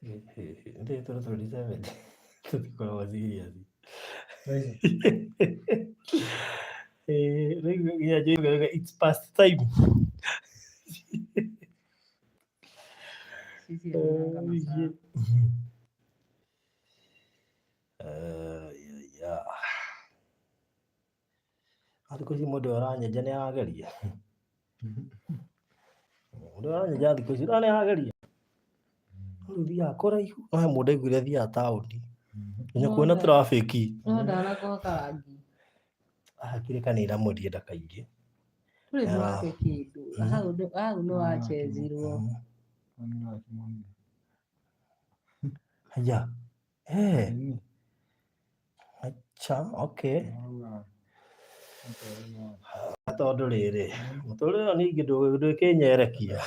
Ndĩ tũrĩ 27 tũtikoragwo serious. Thaa ici. Rĩu nginya njũĩ it's past time. Sisi hatunanga masaa. Ya. Thikũ ici mũndũ ũranyenja nĩ arageria. Mũndũ ũranyenja thikũ ici nĩ arageria. Rĩu thiaga kũraihu. No he mũndũ aiguire athiaga taũni. Nginya kuona traffic. No ndanagoka rangi. Hakiri kana iramũria kaingĩ. Ndũrĩ ndwake kĩndũ. Hau hau nĩ wachezirwo. Haya. Eh. Acha, okay. Tondũ rĩrĩ, mũtũrĩre ũyũ ningĩ ndwĩkĩnyerekia,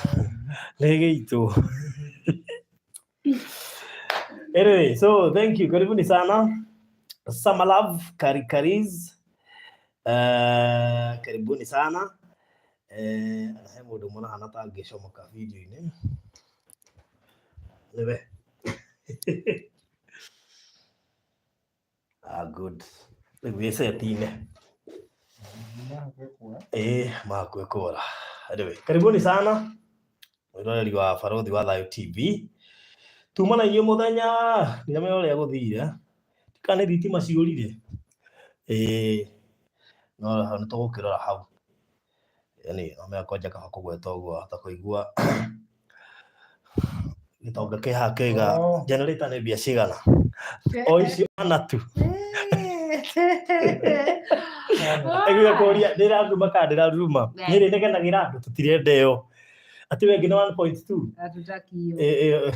nĩ gĩitũ. Anyway, so thank you. Karibuni sana. Summer Love, Karikaris. Karibuni sana. He mũndũ ũmwe ũrahana ta angĩcomoka video-inĩ. Nĩwe. Ah, good. Rĩu wĩ set-inĩ. Makuĩ kũra. Anyway, karibuni sana mwĩroreri wa Barothi wa Thayũ TV. Tuma na inyuĩ mũthenya ndiramenya ũrĩa gũthire. Kana nĩ thitima ciũrire. Ĩĩ, no nĩ tũgũkĩrora hau. Yani nomenya kwanja kaba kũgweta ũguo hota kũigua gĩtonga kĩ haha kĩoiga generator nĩ mbia cigana o icio ana tu Aiguire kũria ndĩraruma kana ndĩraruma niĩ nĩ ndegenagĩra andũ tũtirenda ĩyo atĩ we nginya 1.2. Hatutaki hiyo.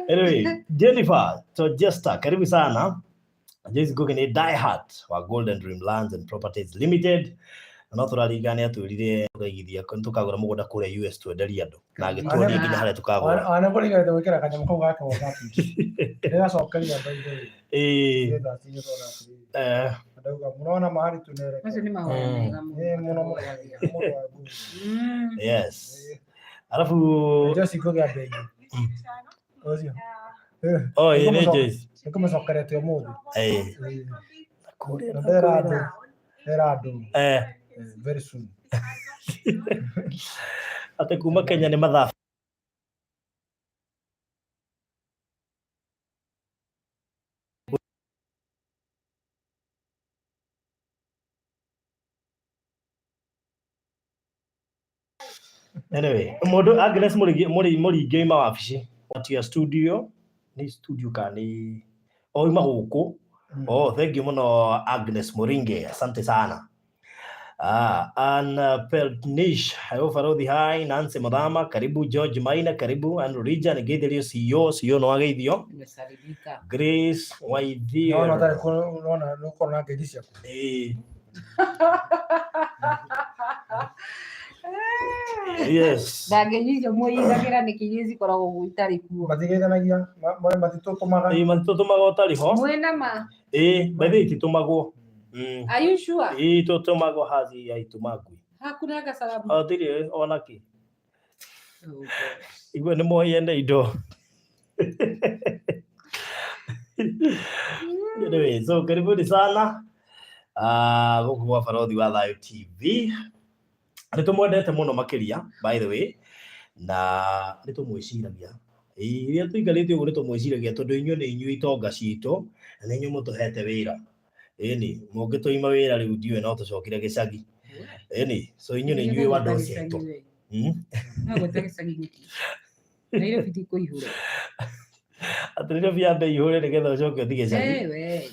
Anyway, Jennifer Tochester, karibu sana. Joyce Ngugi nĩ diehard wa Golden Dream Lands and Properties Limited. Na no tũraringa nĩ atwĩrire tũkaigithia tũkagũra mũgũnda kũrĩa US twenderie andũ na agĩtuonia nginya harĩa tũkagũra. Ona kũringana gwĩkĩra kanyamũ kau gake WhatsApp. Ndĩracokeria by the way. Nĩgetha atige tondũ atĩrĩrĩ. Ndauga mũrona mahali tunaelekea. Macio nĩ mahoya mega mũno. Mũno mũno mũndũ wa Google. Yes. Alafu Joyce Ngugi ambĩrĩrie. Ũcio. Oh, ĩĩ nĩ Joyce. Nĩkũmũcokerete ũmũthĩ. Kũrĩa Na ndera andũ. Ndera andũ. Very soon. Atĩ kuma Kenya nĩ mathaa Anyway, mũndũ Agnes Mũrĩgi Mũringi oima wabici watia studio nĩ studio kana nĩ oima gũkũ. Oh, thank you mũno Agnes Mũringi, asante sana. Ah, Ann Peltnish, hello Farodhi, hi. Nancy Muthama, karibu. George Maina, karibu. Andrew Rija, nĩngeithĩrio CEO, CEO no ageithio. Nimesalimika. Grace Waithie. Nona ũtarĩ nona nĩũkorwo na ngeithi ciaku. Ĩĩ. Yes. Ndangĩnyitio mwĩigagĩra nĩkĩ iria cikoragwo guo itarĩ kuo. Matigeithanagia, matitũtũmaga. Ĩĩ, matitũtũmaga ũtarĩ ho. Mwĩna ma. Ĩĩ, by the way ititũmagwo. Are you sure? Ĩĩ, tũtũmagwo hazi haitumagwi. Hakuna kasalamu. Hatirĩ ona kĩ. Oh God. Igua nĩ moyene indo. Anyway, so karibuni sana gũkũ gwa Barothi wa Thayũ TV. Nĩ tũmwendete mũno makĩria by the way, na nĩ tũmwĩciragia. Rĩrĩa tũikarĩte ũguo nĩ tũmwĩciragia tondũ inyuĩ nĩ inyuĩ itonga citũ na nĩ inyuĩ mũtũhete wĩra. Ĩni, mũngĩtũima wĩra rĩu ndiũĩ no tũcokire gĩcagi. Ĩni, so inyuĩ nĩ inyuĩ wadosi aitũ. Gwĩta gĩcagi nĩkĩ? Nairobi ti kũihũre. Atĩ Nairobi yambe ihũre nĩgetha ũcoke ũthiĩ gĩcagi. We.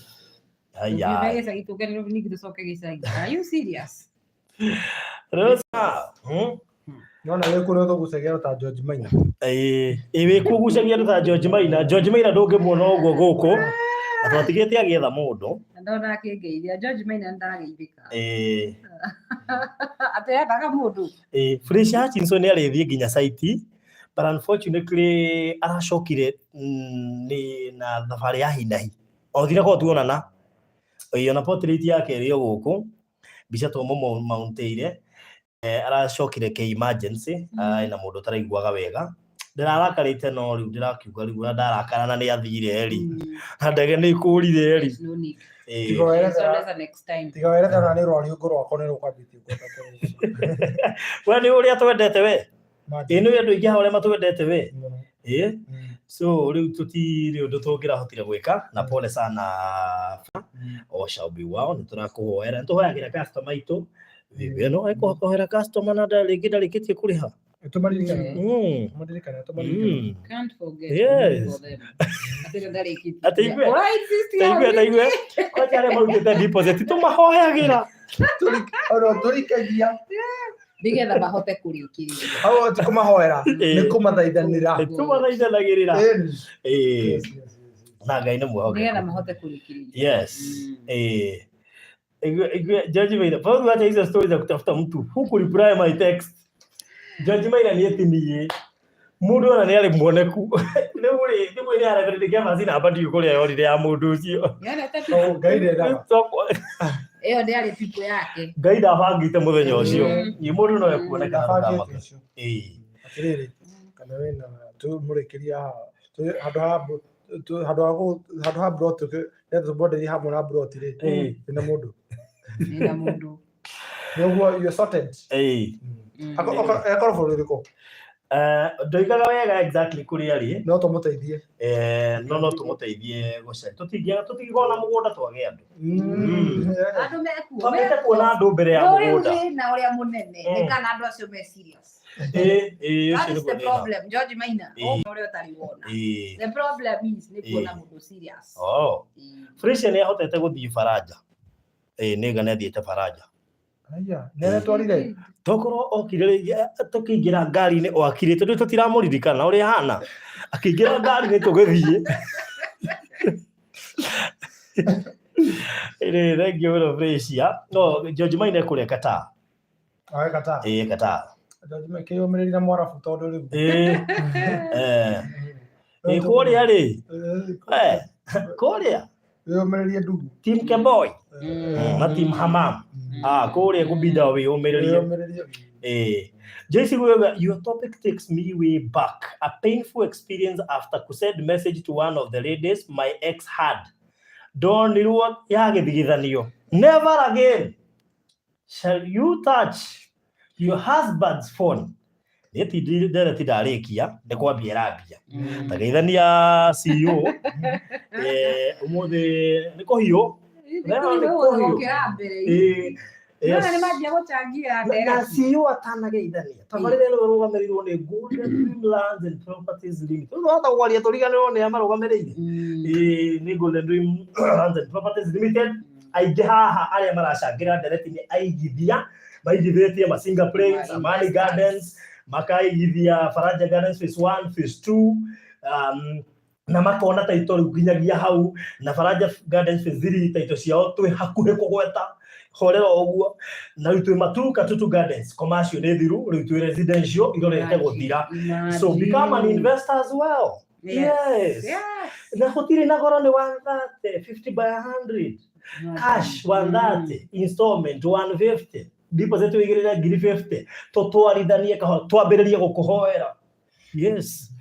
Haya. Tũthiĩ gĩcagi tũke Nairobi ningĩ tũcoke gĩcagi. Are you serious? Rosa. Nona wĩ kũrĩa ũtũgucagia ta George Maina. Ĩĩ, wĩ kũgucagia andũ ta George Maina. George Maina ndũngĩmuona ũguo gũkũ. Na twatigĩte agĩetha mũndũ. Na ndona akĩngeithia. George Maina nĩndageithĩka. Ĩĩ. Atĩ endaga mũndũ. Ĩĩ, Felicia Hutchinson nĩ arĩthiĩ nginya site but unfortunately aracokire nĩ na thabarĩ ya hi na hi. O thira tuonana. Ĩĩ, ona portrait yake ĩrĩ o gũkũ. Mbica twamũmaũntĩire. Aracokire ke emergency, ena mũndũ ũtaraiguaga wega. Ndĩrarakarĩte, no rĩu ndĩrakiuga rĩu ona ndarakara na nĩ athire rĩ, na ndege nĩ ikũrire rĩ. There's no need. Tiga There's werethera always a next time. Tiga werethera nĩ rwariũngũ rwakwa nĩ rũkwambĩtie kwenda kũrũgama. We nĩ ũrĩa twendete we. Imagine. Ĩ, nĩ andũ aingĩ haha ũrĩa matwendete we. Mũno. Ĩ, so rĩu tũtirĩ ũndũ tũngĩrahotire gwĩka, na pole sana. All shall be well. Nĩ tũrakũhoera, nĩ tũhoyagĩra customer aitũ. No ekũhoera customer na rĩngĩ ndarĩkĩtie kũrĩha. Tũmaririkane. Tũmaririkane, tũmaririkane. Can't forget for them. Atĩ ndarĩkĩtie. Atĩ igue. Ũra insist ya Taigue, taigue. Kwanja arĩa marutĩte deposit tũmahoyagĩra. Ona tũrikagia. Nĩgetha mahote kũrĩkĩrĩria. Hau ti kũmahoera, nĩ kũmathaithanĩra. Tũmathaithanagĩrĩra. Ĩni. Ĩĩ. Yes. Na Ngai nĩ mwĩhokeku. Nĩgetha mahote kũrĩkĩrĩria. Yes. Eh. Igwe, igwe, George Maina. Paul, acha hizo stories za kutafuta mtu. Huku reply my text. George Maina ni eti niĩ. Mũndũ ona nĩ arĩ muoneku. Rĩu rĩ, thimũ ĩrĩa araberire kĩama cina ndiũ kũrĩa yorire ya mũndũ ũcio. Nĩona ta Oh, Ngai ndendaga. Ĩyo ndĩarĩ pipo yake. Ngai ndabangĩte mũthenya ũcio. Mm. Ĩ, mũndũ no ekuoneka na Ndabangĩte ndũkamaka. ũcio. Ĩĩ. Atĩrĩrĩ, kana wĩna tũmũrĩkĩria haha. Handũ ha broti, nĩgetha tũmwenderie hamwe na broti rĩ, wĩna mũndũ. Nĩna mũndũ. Nĩũguo you're sorted. Ĩĩ. Akorwo bũrũri ũrĩkũ? Ndoigaga wega exactly kũrĩa rĩ. No tũmũteithie. No tũmũteithie gũcaria. Tũtingĩaga, tũtingĩkorwo na mũgũnda twage andũ. Andũ mekuo. Twambĩte kuona andũ mbere ya No rĩu mũgũnda. thĩna ũrĩa mũnene nĩ kana andũ acio me serious. Ĩĩ, ĩĩ, That ũcio is nĩguo the thĩna. problem. George Maina, ũrĩa ũtarĩ wona. The problem is nĩ kuona mũndũ serious. Oh. Frisia nĩ ahotete gũthiĩ Faranja. Ĩĩ, nĩ ngana athiĩte Faranja. Aya, nĩ aretwarire. Tokorwo okire rĩngĩ tũkĩingĩra ngari-inĩ o akirĩte, rĩu tũtiramũririkana ũrĩa ahana. Akĩingĩra ngari-inĩ tũgĩthiĩ. Ĩrĩ, thank you mũno Frisia. No, George Maina ekũrĩa Qatar. Awe Qatar. Ĩĩ, Qatar. George Maina kĩyũmĩrĩrie na mwarabu tondũ rĩu. Ĩĩ. Ĩĩ, kũrĩa rĩ. Kũrĩa. Wĩyũmĩrĩrie ndugu. Team Keboy na Team Hamam. Ah, kũrĩa kũbinda wĩyũmĩrĩrie. Wĩyũmĩrĩrie. JC Wega, your topic takes me way back. A painful experience after send message to one of the ladies my ex had. Ndonirwo yagĩthigithanio. Never again shall you touch your husband's phone. Nĩ ti ndereti ndarĩkia, nĩ kwambia ĩrambia. Tageithania CEO. Ũmũthĩ nĩ kũhiũ. Leo nĩ kũhiũ. Gũkĩra mbere. Yes. Nona nĩ manjia gũchangia Na ndereti. CEO atanageithania tabarĩra ĩno ĩrũgamĩrĩirwo nĩ Golden Dream Lands and Properties Limited. Rĩu wahota kwaria tũriganĩrwo nĩ a marũgamĩrĩire. Ĩĩ, nĩ Golden Dream Lands and Properties Limited. Aingĩ haha arĩa maracangĩra ndereti nĩ aigithia, maigithĩtie Masinga Plains, Ma Amani investors. Gardens, makaigithia Faraja Gardens phase 1, phase 2, na makona taito rĩu nginyagia hau, na Faraja Gardens phase 3 taito ciao twĩ hakuhĩ kũgweta horera o ũguo, na rĩu twĩ Matu Katutu Gardens commercial nĩ thiru, rĩu twĩ residential irorete gũthira. So become an investor as well. Yes. Na gũtirĩ na goro, nĩ 130, 50 by 100, cash 130, installment 150, deposit wĩigĩrĩre ngiri 50, tũtwarithanie kahora, twambĩrĩrie gũkũhoera. Yes.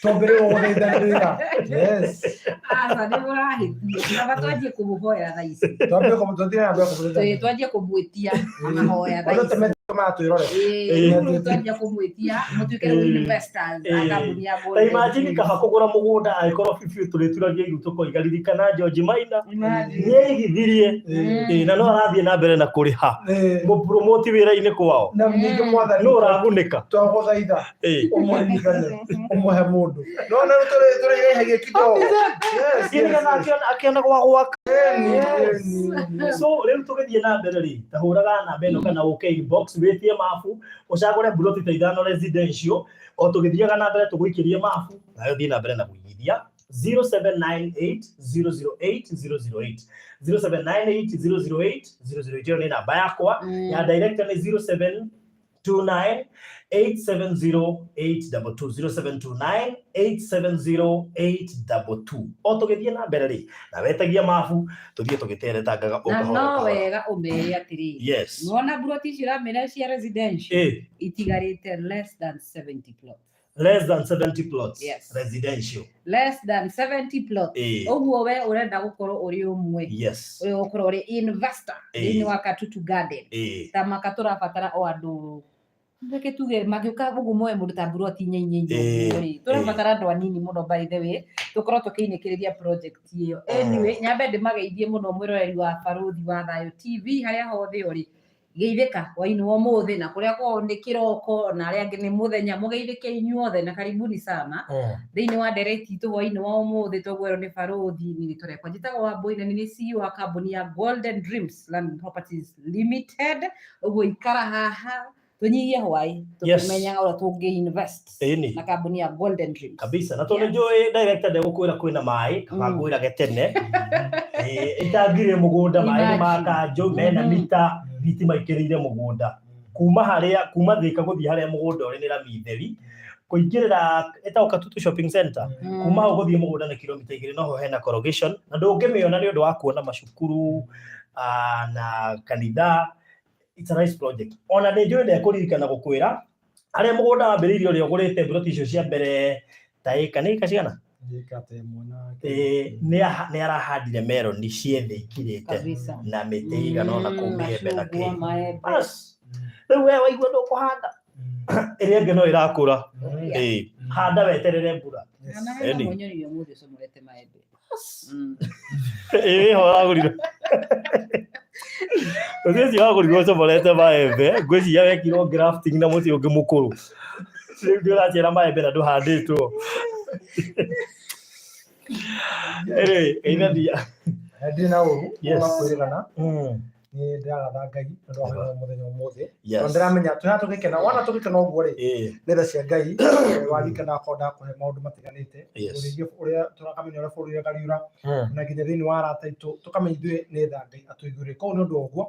Twambĩrĩrie gũgũthaithanĩrĩra. Yes. Aca, nĩ mũrahĩtia. Kaba twanjie kũmũhoera thaa ici. Twambĩrĩrie tũthiĩ na mbere kũmũthaithanĩrĩra. Tũĩ, twanjie kũmwĩtia amahoya thaa Andũ ici. maratwĩrorera. Ĩĩ, rĩu twanjia kũmwĩtia mũtuĩke rĩu investors a kambuni ya Ta Golden imagine Dreams. kaba kũgũra mũgũnda angĩkorwo bibiũ tũrĩturagia iru tũkoiga ririkana George Maina Imagine. nĩaigithirie. Ĩĩ, na no arathiĩ na mbere na kũrĩha mũpromoti wĩra-inĩ kwao. Na ningĩ mwathani no ũragunĩka. Twagũthaitha ũmũririkane, ũmũhe mũndũ. No na rĩu tũrĩrĩhagia kidogo. Yes, Nĩgetha akĩona gwa gwaka. Yes. So rĩu tũgĩthiĩ na mbere rĩ, ta hũraga namba ĩno kana ũke inbox wĩtie mabu, ũcagũre mburoti ta ithano residential, o tũgĩthiaga na mbere tũgũikĩrie mabu, nawe ũthiĩ na mbere na kũigithia. 0798 008 008, 0798 008 008, ĩyo nĩ namba yakwa ya director, nĩ 0729 870 822, 0729 870 822. O tũgĩthiĩ na mbere rĩ, na wetagia mabu, tũthiĩ tũgĩteretangaga o Na kahora no kahora. Wega ũmere atĩrĩrĩ, nĩwona mburoti icio ũramĩra cia residential itigarĩte less than 70 plots. Less than 70 plots. Yes. Residential. Less than 70 plots. Ũguo we ũrenda gũkorwo ũrĩ ũmwe ũrĩa ũgũkorwo ũrĩ investor thĩinĩ wa Katutu Garden, ta maka tũrabatara o andũ, reke tuge mangĩũka ũguo moe mũndũ ta mburoti inya inya inya ũguo rĩ, tũrabatara andũ anini mũno, by the way, tũkorwo tũkĩinĩkĩrĩria project ĩyo. Anyway, nyambe ndĩmageithie mũno mwĩroreri wa Barũthi wa Thayũ TV harĩa hothe ũrĩ, geithĩka hwainĩ wa ũmũthĩ, na kũrĩa kwao nĩ kĩroko, na arĩa angĩ nĩ mũthenya, mũgeithĩke inyuothe na karibuni sana thĩinĩ wa ndereti itũ hwainĩ wa ũmũthĩ. Tũgwerwo nĩ barũthi nĩ tũrekwa. Njĩtagwo Wambũi na nĩ CEO wa kambuni ya Golden Dreams Land and Properties Limited. Ũguo ikara haha tũnyihie hwaĩ tũkĩmenyaga ũrĩa tũngĩ invest na kambuni ya Golden Dreams. Kabisa, na tondũ njũĩ director ndegũkwĩra kwĩna maĩ, kaba ngwĩrage tene. Itangirĩ mũgũnda, maĩ nĩ Imagine. makanjũ mena mita thitima ikĩrĩire mũgũnda kuma harĩa kuma Thĩka gũthiĩ harĩa mũgũnda ũrĩ nĩ rami theri kũingĩrĩra ĩtagwo Katutu Shopping Center. Kuma hau gũthiĩ mũgũnda nĩ kilomita 2, noho hena corrugation na ndũngĩmĩona nĩ ũndũ wa kuona macukuru na kanitha. It's a nice project. Ona nĩ njũĩ ndekũririkana gũkwĩra harĩa mũgũnda wambĩrĩirie, ũrĩa ũgũrĩte mburoti icio cia mbere ta ĩka nĩ ĩka cigana. Ĩka ta ĩmwe na Nĩ arahandire meroni ciethĩ ikirĩte na mĩtĩ ĩigana ũna kũu, mĩembe na Macungwa, kĩ. maembe. Bas, rĩu we waigua ndũkũhanda, ĩrĩa ĩngĩ no ĩrakũra. Handa weterere mbura. Na hena Eni. mũnyoni ũmũthĩ ũcomorete maembe. Ĩho wagũrirwo mũtĩ ũcio wagũrirwo ũcomorete maembe, ngwĩciria wekirwo grafting na mũtĩ ũngĩ mũkũrũ. Rĩu nĩ ũraciara maembe na ndũhandĩtwo. Anyway, geithania. Ndirĩ na ũru wa kwĩrĩgana. Nĩ ndĩragatha Ngai nĩ ũndũ wa kũheo mũthenya ũmũthĩ, tondũ ndĩramenya twĩha tũgĩkena, wana tũgĩkena ũguo rĩ, nĩ tha cia Ngai. Waririkana akorwo ndakũhe maũndũ matiganĩte. Rĩngĩ ũrĩa tũrakamenya ũrĩa bũrũri ũkariũra na nginya thĩinĩ wa arata aitũ tũkamenya ithuĩ nĩ tha Ngai atũigũrĩre. Koguo nĩ ũndũ wa ũguo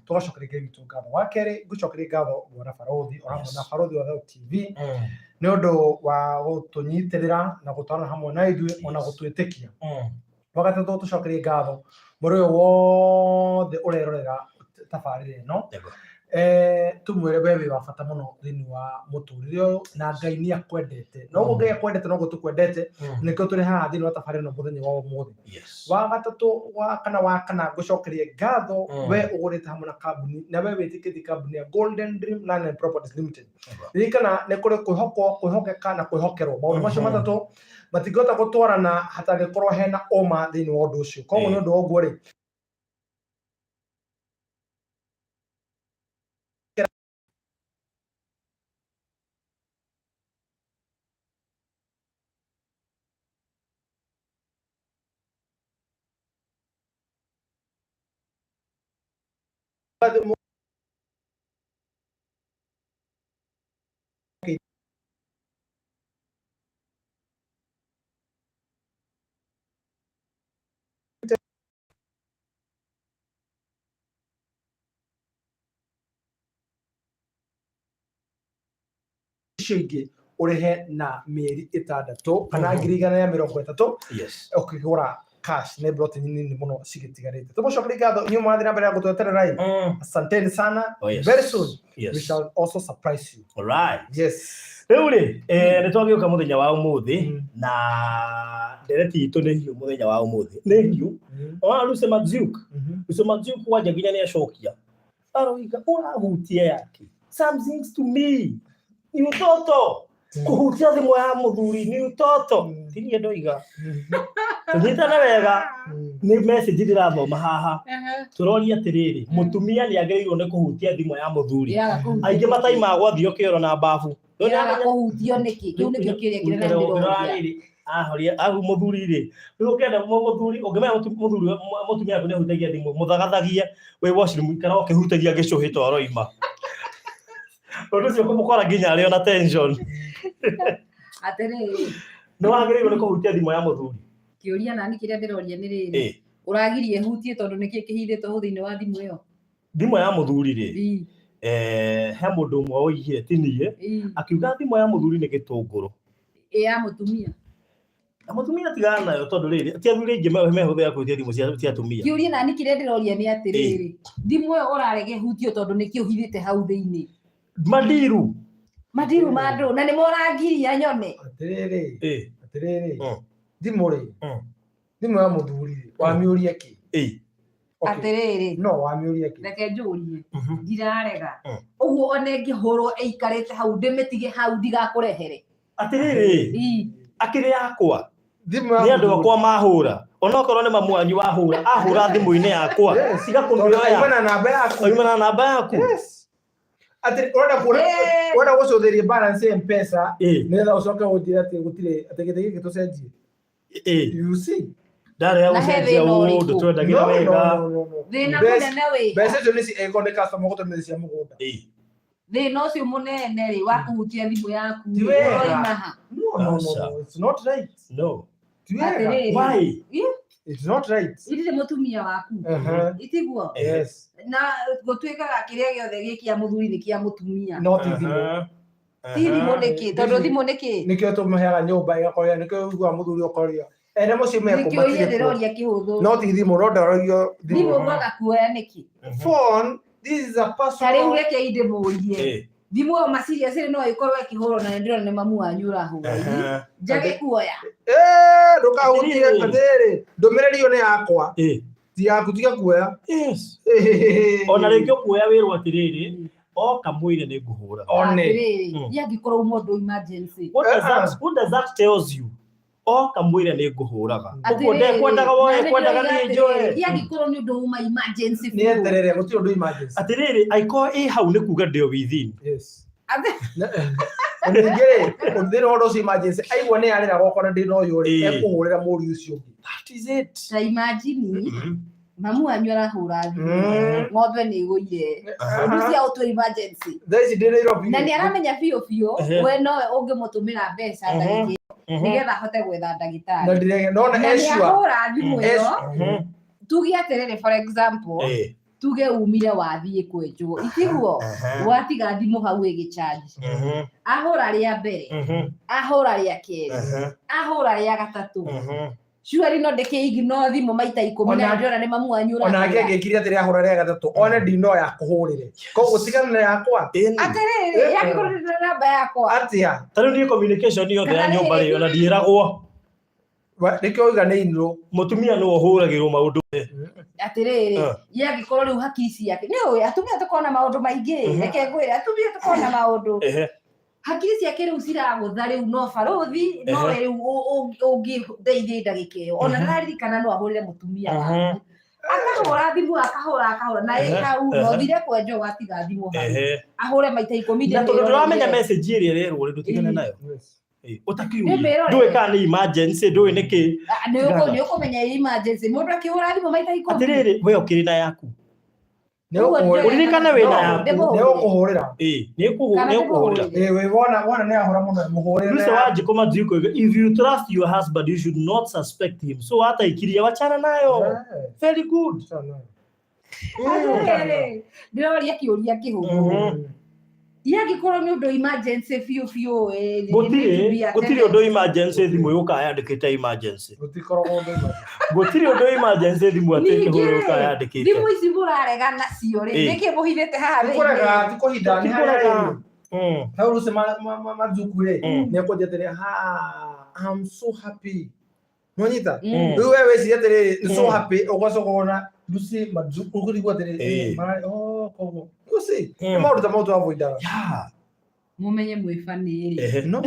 tũgacokeria Ngai witũ ngatho. Wa kerĩ, ngũcokeria ngatho bwana Barũthi o hamwe na Barũthi wa Thayũ TV nĩ ũndũ wa gũtũnyitĩrĩra na gũtwarana hamwe na ithuĩ ona gũtwĩtĩkia. Wa gatatũ, tũcokerie ngatho mũrĩ ũyũ wothe ũrerorera tabarĩra ĩno. Tumwĩre we wĩ wa bata mũno thĩinĩ wa mũtũrĩre ũyũ na Ngai nĩ akwendete, noguo Ngai akwendete noguo tũkwendete. Nĩkĩo tũrĩ haha thĩinĩ wa tabarĩra ĩno mũthenya wa ũmũthĩ. Wa gatatũ, wa kana, wa kana, ngũcokerie ngatho we ũgũrĩte hamwe na kambuni na we wĩtĩkĩtie kambuni ya Golden Dream Land and Properties Limited. Ririkana nĩ kũrĩ kwĩhokwo, kwĩhokeka na kwĩhokerwo. Maũndũ macio matatũ matingĩhota gũtwarana hatangĩkorwo hena ũma thĩinĩ wa ũndũ ũcio. Koguo nĩ ũndũ wa ũguo rĩ, icio ingĩ ũrĩhe na mĩeri 6 kana 130,000 ũkĩgũra cash. Nĩ plot nini mũno cigĩtigarĩte. Tũmũcokerie ngatho inyuĩ mũrathiĩ na mbere ya gũtweterera ĩ. Asanteni sana. Oh, yes. Very soon we shall also surprise you. All right. Yes. Rĩu rĩ, nĩ twagĩũka mũthenya wa ũmũthĩ na ndereti itũ nĩ hiũ. Mũthenya wa ũmũthĩ nĩ hiũ. Ona Lucy Madziuk, Lucy Madziuk wanja nginya nĩ acokia aroiga ũrahutia yake something to me ni utoto, kũhutia thimũ ya mũthuri ni utoto. Ti niĩ ndoiga, tũnyitane wega, nĩ message ndĩrathoma haha. Tũroria atĩrĩrĩ, mũtumia nĩ agĩrĩirwo nĩ kũhutia thimũ ya mũthuri? Yaga kũhutio. Aingĩ mataimaga gwathio kĩoro na babu. Yaga kũhutio nĩkĩ? Kĩu nĩkĩo kĩrĩa kĩnene ndĩroria. Ahoria ahu mũthuri rĩ, rĩu ũngĩenda mũthuri, ũngĩmenya mũthuri mũtumia waku nĩ ahutagia thimũ, mũthagathagie wĩ washroom, ikara ũkĩhutagia gĩcũhĩ to aroima. Ũndũ ũcio kũmũkora nginya arĩ ona tension. Atĩrĩrĩ, Nĩ wagĩrĩirwo nĩ kũhutia thimũ ya mũthuri? Kĩũria nani kĩrĩa ndĩroria nĩ rĩrĩ, ũragirie hutie tondũ nĩkĩ kĩhithĩtwo hau thĩinĩ wa thimũ ĩyo? Thimũ ya mũthuri rĩ, He mũndũ ũmwe woigire ti niĩ, akiuga thimũ ya mũthuri nĩ gĩtũngũrũ. Ĩ ya mũtumia. Na mũtumia tigana nayo tondũ rĩrĩ, ti athuri aingĩ mehũthĩra gwĩtia thimũ cia atumia. Kĩũria nani kĩrĩa ndĩroria nĩ atĩrĩrĩ, thimũ ĩyo ũrarega ĩhutio tondũ nĩkĩ ũhithĩte hau thĩinĩ? Mandiru. Mandiru ma ndũ na nĩmo ũrangiria nyone. Atĩrĩrĩ, atĩrĩrĩ, thimũ rĩ, thimũ ya mũthuri rĩ, wamĩũria kĩ? Okay. Atĩrĩrĩ. No, wamĩũria kĩ? Reke njũrie. Ndirarega. Ũguo ona ĩngĩhũrwo ĩikarĩte hau ndĩmĩtige hau ndigakũrehere. Atĩrĩrĩ, akĩrĩ yakwa. Thimũ ya Nĩ andũ mũthuri. akwa mahũra. Onokorwo nĩ mamu wanyu wahũra, ahũra thimũ-inĩ yakwa. Yes. Tiga Tondũ kũmĩoya. auma na namba yaku. Auma na namba yaku. Yes. Atĩ ũrenda kuona ũrenda gũcũthĩria balance ya M-Pesa nĩgetha ũcoke ũnjĩre atĩ gũtirĩ atĩ gĩtĩ gĩkĩ tũcenjie. You see? Ndarĩ Na he gũcenjia thĩna ũũ, ũrĩkũ? ndũtwendagĩra No, no, wega. no, no, no. Thĩna Mbeca- mũnene wĩ Mbeca icio nĩ angĩkorwo nĩ customer gũtũmĩra cia mũgũnda. Thĩna ũcio mũnene rĩ wa kũhutia thimũ yaku Ti wega. ũroima ha? No, no, no, Aca. no, it's not right. No. Ti wega. Atĩrĩrĩ. Why? It's not right. Itirĩ mũtumia waku. Itiguo? Yes. Na gũtuĩkaga kĩrĩa gĩothe gĩ kĩa mũthuri nĩ kĩa mũtumia. No ti thimũ. Ti thimũ nĩkĩ? Tondũ thimũ nĩkĩ? Nĩkĩo tũmũheaga nyũmba ĩgakorwo nĩkĩo ũiguaga mũthuri ũkoria ene mũciĩ mekũ Nĩkĩo iye matirĩ kuo. ndĩroria kĩhũthũ. No ti thimũ no ndarorio Thimũ thimũ. ngwaga kuoya nĩkĩ? Phone, this is a Ta rĩu personal. reke indĩmũrie. Thimũ ĩyo ma serious rĩ no ĩkorwo ĩkĩhũrwo na nĩndĩrona nĩ mamu wanyu ũrahũra. Njage kuoya. Ndũkahutie Atĩrĩrĩ. atĩrĩrĩ, ndũmĩrĩri ĩyo nĩ yakwa. Ti yaku tiga kuoya. Yes. Ona rĩngĩ ũkuoya wĩrwo atĩrĩrĩ, oka mwĩre nĩ ngũhũra. One. Atĩrĩrĩ, yangĩkorwo uma ũndũ emergency. What does that, what does that tells you? Oka mwĩre nĩ ngũhũraga. Ũguo Atĩrĩrĩ, ndekwendaga woe, na kwendaga nĩndĩroiga niĩ njoe. atĩrĩrĩ, yangĩkorwo nĩ ũndũ uma emergency Nĩ biũ. eterere gũtirĩ ũndũ emergency. Atĩrĩrĩ, angĩkorwo ĩ hau nĩ kuga ndĩ within. Yes. Ningĩ rĩ, thĩna wa ũndũ ũcio emergency, aigua nĩ arĩra gwakwa na ndĩ na ũyũ rĩ, ekũhũrĩra mũriũ ũcio ũngĩ. That is it. Ta imagine, mamu wanyu arahũra thimũ, ng'ombe nĩ ĩgũire. Ũndũ cia ũtũ emergency. Thaa ici ndĩ Nairobi. Na nĩ aramenya biũ biũ, we nowe ũngĩmũtũmĩra mbeca ndagĩka ĩyo, nĩgetha ahote gwetha ndagĩtarĩ. Na ndirege, nona Na nĩ eshua. ahũra thimũ ĩyo, tuge atĩrĩrĩ, for example, tuge umire wathiĩ kwenjwo, itiguo? Watiga thimũ hau ĩgĩcharge. Ahũra rĩa mbere, ahũra rĩa kerĩ, ahũra rĩa gatatũ. Surely no ndĩkĩ ignore thimũ maita ikũmi na ndĩrona nĩ mamu wanyu Ona nake ũrahũra. angĩkire atĩrĩ ahũra rĩa gatatũ, one ndinoya kũhũrĩre. Koguo tigana na yakwa. Atĩrĩrĩ, yangĩkorwo ndĩ na namba yakwa. Atia. Ta rĩu niĩ communication yothe ya Kana nyũmba rĩrĩ, rĩ, ona ndiĩragwo. Nĩkĩo uga nĩ inro. Mũtumia nĩwe ũhũragĩrwo maũndũ. Atĩrĩrĩ, yangĩkorwo rĩu hakiri ciake, nĩ ũĩ atumia tũkoragwo na maũndũ maingĩ, reke ngwĩre, atumia tũkoragwo na maũndũ. Hakiri ciake rĩu ciragũtha rĩu no barothi, nowe rĩu ũngĩndeithia ndagĩka ĩyo. Ona ndaririkana no ahũrĩre mũtumia waku. Akahũra thimũ, akahũra, akahũra, na ĩ hau, na ũthire kwenjwo watiga thimũ hau. Ahũre maita ikũmi Na tondũ ndĩmĩrorere. ndũramenya message ĩrĩa ĩrerwo rĩ, ndũtigane nayo. Ũtakiuria. Ndĩmĩrorere. Ndũĩ kana nĩ emergency, ndũĩ nĩ kĩ. Nĩ ũkũmenya ĩ emergency. Mũndũ akĩhũra thimũ maita ikũmi. Atĩrĩrĩ, we ũkĩrĩ na yaku. Nĩ ũkũhũrĩra. Ũririkane wĩna yaku. Nĩ ũkũhũrĩra. Nĩ ũkũhũrĩra. Wĩ wona nĩ ahũra mũno, mũhũrĩre. Lucy Wanjiku Majuko, if you trust your husband, you should not suspect him. So hata ikiria wachana nayo. Very good. Atĩrĩrĩ, ndĩroria kĩũria kĩhũthũ. Yangĩkorwo nĩ ũndũ emergency biũ biũ, Gũtirĩ gũtirĩ ũndũ emergency thimũ yũkaga yandĩkĩte emergency. Gũtikoragwo ũndũ emergency. Gũtirĩ ũndũ emergency thimũ atĩ Ningĩ ĩkĩhũrwo yũkaga rĩ, yandĩkĩte. thimũ ici mũrarega nacio rĩ, nĩkĩ mũhithĩte haha Ti kũrega, thĩinĩ? ti kũhitha, nĩ Ti harĩa kũrega. rĩ. Hau Lucy Majuku rĩ, nĩ ekũnjia atĩrĩ, ha, I'm so happy. Nĩwanyita? Rĩu we wĩcirie atĩrĩrĩ, so happy, ũgacoka ũkona Lucy Majuku, ũkũrigwo atĩrĩrĩ, mararĩ, oh, koguo. You see, nĩ maũndũ ta mau tũavoidaga. Mũmenye mwĩ funny rĩ. No.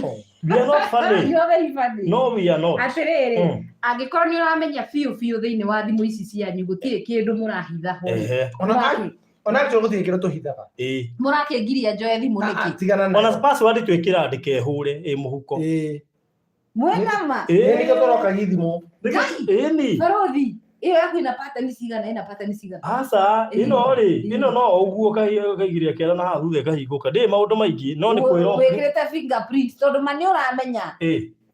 We are not funny. You are very funny. No, we are not. Atĩrĩrĩ, angĩkorwo nĩ ũramenya biũ biũ thĩinĩ wa thimũ ici cianyu gũtirĩ kĩndũ mũrahitha ho rĩ. Ona actually gũtirĩ kĩndũ tũhithaga. Mũrakĩngiria njoe thimũ nĩkĩ? Tigana nayo. Ona password twĩkĩra ndĩkehũre ĩ mũhuko. Mwĩna ma? Nĩkĩo tũrokagia thimũ. Ĩni. Barothi, ĩyo yaku ĩna pattern cigana, ĩna pattern cigana? Aca, ĩno rĩ, ĩno no ũguo kaigĩrĩra kĩara na haha thutha ĩkahingũka. Ndĩrĩ maũndũ maingĩ, no nĩ kwĩrwo. Wĩkĩrĩte fingerprint tondũ ma nĩ ũramenya.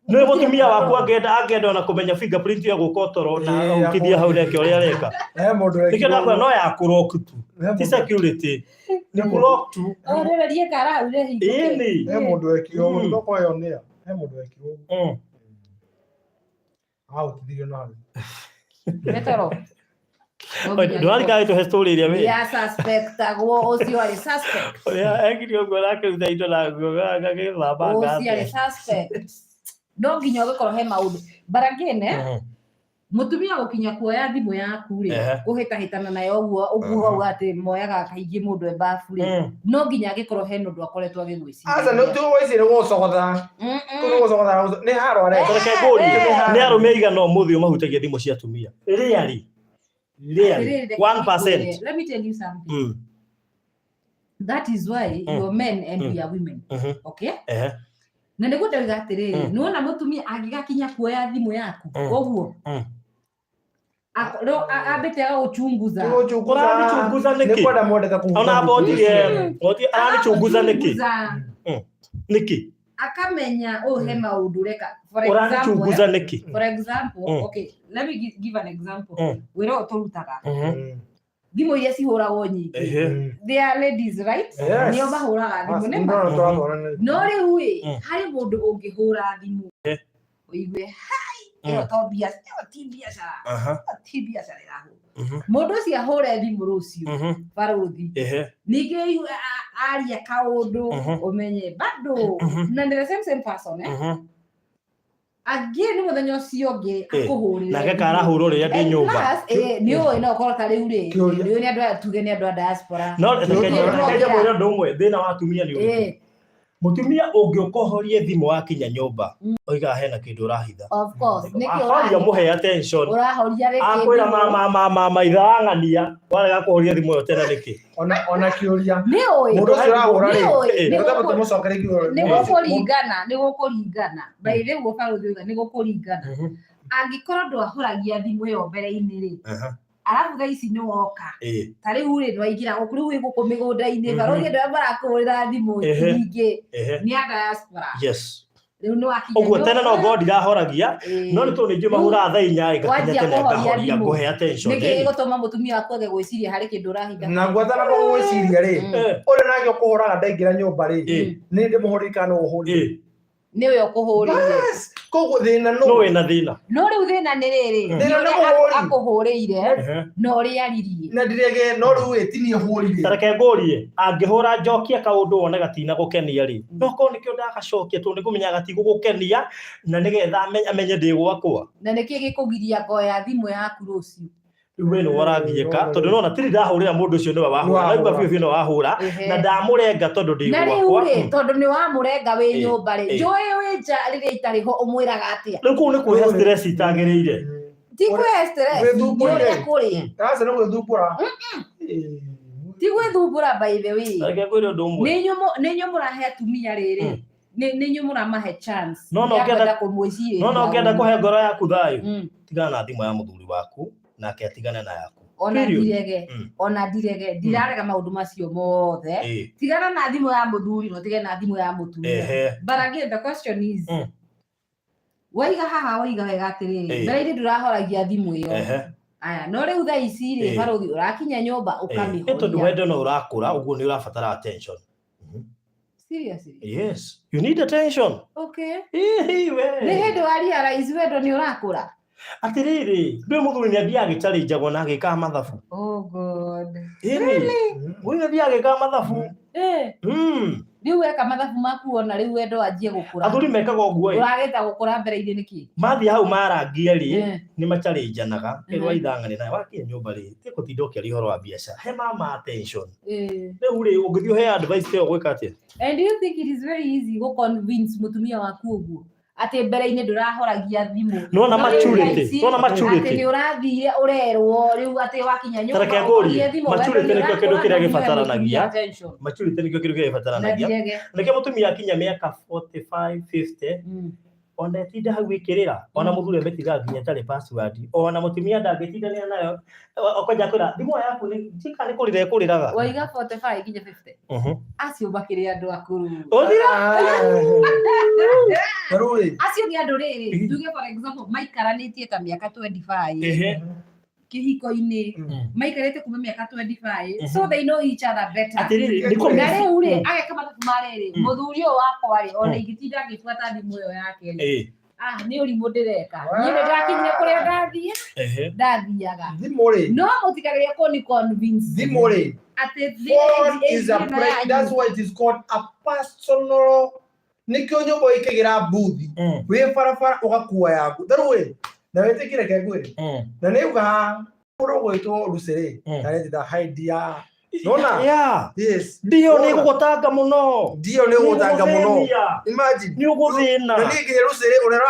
Nĩ mũtumia waku angĩenda ona kũmenya fingerprint ya gũka toro na agũkithia hau neke ũrĩa areka. He mũndũ Nĩkĩo ndakwĩra no ya kũroku tu. Ti security. Nĩ block tu. O rĩrĩ kara hau rĩhingũke. Ĩni. He mũndũ wekirwo ũguo, tokorwo ĩyo nĩyo. He mũndũ wekirwo ũguo. Ahotithirio na hau. Metoro. Ndũrarika gĩtũhe story ĩrĩa wĩ. Ya suspectagwo ũcio arĩ suspect. Ũrĩa ekire ũguo arakĩruta indo na nguo agĩthamba Ũcio arĩ suspect. No nginya ũgĩkorwo he maũndũ. But again, eh, mutumia gũkinya kuoya thimũ yaku rĩ, kũhĩtahĩtana nayo ũguo ũguo uga atĩ moyaga kaingĩ mũndũ e bafu rĩ, no nginya angĩkorwo hena ũndũ akoretwo agĩgwĩciria. Aca nĩ ti gwĩciria gũcogotha. Kũu gũcogotha nĩ haro areka. Reke ngũrie, nĩ arũme aigana ũmũthĩ mahutagia thimũ cia atumia? Rarely. Rarely. 1%. Let me tell you something. That is why you are men and we are women. Okay? Na nĩguo ndauga atĩrĩrĩ, nĩwona mũtumia angĩgakinya kuoya thimũ yaku ũguo, ambĩte agagũchunguza. Ũranichunguza nĩkĩ? Nĩ kwenda mwendete kũhuta. Ona abotige, aranichunguza nĩkĩ? Nĩkĩ? Akamenya ũyũ he maũndũ reka. Ũranichunguza nĩkĩ? For example, okay, let me give an example. Wĩra ũyũ tũrutaga, thimũ iria cihũragwo nyingĩ, they are ladies, right? Nĩo mahũraga thimũ, nĩ ma. No rĩu ĩ, harĩ mũndũ ũngĩhũra thimũ ũigue hai, ĩyo to biacara, ĩyo ti biacara, ĩyo ti biacara ĩrahũrwo. Mũndũ ũcio ahũre thimũ rũciũ, barũthi, ningĩ aria kaũndũ ũmenye bado na nĩ the same same person, eh? Angĩ nĩ mũthenya ũcio ũngĩ akũhũrĩre. Nake karahũrwo rĩrĩa ndĩ nyũmba. Nĩ ũĩ no ũkorwo ta rĩu rĩ, nĩ ũĩ nĩ andũ aya tuge nĩ andũ a diaspora. No reke njĩre ũndũ ũmwe, thĩna wa atumia nĩ ũrĩkũ? Mũtumia ũngĩũka ũhorie thimũ wakinya nyũmba, oigaga hena kĩndũ ũrahitha. Of course. Nĩkĩ Ahoria mũhe attention. Ũrahoria rĩkĩ? Akwĩra mama mama maitha wang'ania, warega kũhoria thimũ ĩyo tene nĩkĩ? Ona kĩũria. Nĩ ũĩ. Mũndũ ũcio ũrahũra rĩ. Nĩ ũĩ. Nĩ gũkũringana, nĩ gũkũringana. By the way, ũguo barũthi oiga nĩ gũkũringana. Angĩkorwo ndwahoragia thimũ ĩyo mbere-inĩ rĩ, arabu thaa ici nĩ woka, ta rĩu rĩ nĩwaingĩra gũkũ, rĩu wĩ gũkũ mĩgũnda-inĩ, barũthi andũ arĩa marakũhũrĩra thimũ nyingĩ nĩ a diaspora. Yes. Rĩu nĩ wakinya Ũguo tene no ngorwo ndirahoragia, no nĩ tondũ nĩ njũĩ mahũraga thaa inya ĩ, ngakinya tene ngahoria ngũhe attention. Nĩkĩ gĩgũtũma mũtumia waku age gwĩciria harĩ kĩndũ ũrahitha? Na ngwatana gwĩciria rĩ, ũrĩa nake ũkũhũraga ndaingĩra nyũmba rĩ, nĩ ndĩmũhũrĩre kana no ũhũrĩre? Nĩwe ũkũhũrĩire. Koguo thĩna nũ? Nũ wĩna thĩna? No rĩu thĩna nĩ rĩrĩ, Thĩna nĩ mũhũri. Akũhũrĩire na ũrĩa aririe. Na ndirege, no rĩu ĩ, ti niĩ hũrire. Ta reke ngũrie, angĩhũra njokia kaũndũ wone gatina gũkenia rĩ, no korwo nĩkĩo ndagacokia tondũ nĩngũmenya gatigũgũkenia na nĩgetha amenye ndĩ gwakwa. Na nĩkĩ gĩkũgiria ngoya thimũ yaku rũciũ? Rĩu we nĩwe ũrangiĩka tondũ nona tiri ndahũrĩra mũndũ ũcio nĩwe wahũra, naigua biũ biũ nĩwe wahũra na ndamũrenga tondũ ndĩ Na rĩu gwakwa. rĩ, tondũ nĩ wamũrenga wĩ nyũmba rĩ, njũĩ wĩ nja rĩrĩa itarĩ ho ũmwĩraga atĩa? Rĩu kũu nĩ kwĩhe stress itagĩrĩire. Ti kwĩhe stress, nĩ ũrĩa kũrĩ. Aca nĩ gwĩthumbũra. Ti gwĩthumbũra by the way. Reke ngwĩre ũndũ ũmwe. Nĩ inyuĩ mũrahe atumia rĩrĩ, nĩ inyuĩ mũramahe chance. No ya kwenda kũmwĩcirĩria. No no ũngĩenda kũhe ngoro yaku thayũ, tigana na thimũ ya mũthuri waku nake atigane na yaku. Ona ndirege, ona ndirege, ndirarega maũndũ macio mothe. Tigana na thimũ ya mũthuri na ũtigane na thimũ ya mũtumia. But again the question is, waiga haha waiga wega atĩrĩrĩ, mbere-inĩ ndũrahoragia thimũ ĩyo. Aya, no rĩu thaa ici rĩ, barũthi ũrakinya nyũmba ũkamĩhoria. Nĩ tondũ wendo no ũrakũra, ũguo nĩ ũrabatara attention. Seriously? Yes, you need attention. Okay. Hihi we. Nĩ hĩndĩ wa realize wendo nĩ ũrakũra. Atĩrĩrĩ, ndũĩ mũthuri nĩ athiaga agĩchallengeagwo na agĩkaga mathabu. Oh God. Really? Mũthuri nĩ athiaga agĩkaga mathabu. Rĩu weka mathabu maku wona rĩu wendo wanjie gũkũra. Athuri mekaga ũguo ĩ. Ũragĩta gũkũra mbere-inĩ nĩkĩ? Mathiĩ hau marangia rĩ, nĩ machallengeanaga. Ĩrwa ithang'ani nawe wakinya nyũmba rĩ, ti gũtinda ũkĩaria ũhoro wa biacara. He mama attention. Rĩu rĩ, ũngĩthiĩ ũhe advice ta ĩyo ũgwĩka atĩa? And do you think it is very easy gũ convince mũtumia waku ũguo? Atĩ mbere-inĩ ndũrahoragia thimũ. Nĩwona maturity, nĩwona maturity. Atĩ nĩ ũrathire ũrerwo rĩu atĩ wakinya nyũmba Reke ngũrie, maturity nĩkĩo kĩndũ kĩrĩa gĩbataranagia. Maturity nĩkĩo kĩndũ kĩrĩa gĩbataranagia. Nĩkĩo mũtumia akinya mĩaka 45, 50, ona etinda hau ĩkĩrĩra, ona mũthuri amĩtigaga nginya ĩtarĩ password, ona mũtumia ndangĩtindanĩra nayo, ũkwanja kwĩra thimũ yaku nĩ njika nĩ kũrĩra ĩkũrĩraga. Waiga 45 nginya 50. Acio makĩrĩ andũ akũrũ. Ũthira. Acio nĩ andũ rĩrĩ, tuge for example maikaranĩtie ta mĩaka 25. Kĩhiko-inĩ maikarĩte kuma mĩaka 25, so they know each other better. Atĩrĩrĩ, nĩ Na rĩu rĩ, ageka mathabu ma rĩrĩ, mũthuri ũyũ wakwa rĩ, ona ingĩtinda ngĩbuata thimũ ĩyo yake rĩ, ah, nĩ ũrimũ ndĩreka. Niĩ nĩ ndakinyire kũrĩa ndathiĩ, ndathiaga. Thimũ rĩ, No mũtigagerie kũni convince thimũ rĩ, atĩ phone is a thĩna that's yanyu. Why it is called a personal. Nikio nyũmba ĩkĩgĩra mbuthi wĩ barabara ũgakua yaku tarĩu ĩ na wĩtĩkire ke ngwĩre na nĩ uga mũndũ ũgwĩtwo Lucy rĩ, aretĩta hi dear, nona. Yes. Ndio, nĩ gũgũtanga mũno. Ndio, nĩ ũgũtanga mũno. Nĩ ũgũthĩnia. Imagine. Nĩ ũgũthĩna. Na niĩ nginya Lucy rĩ, ũrĩa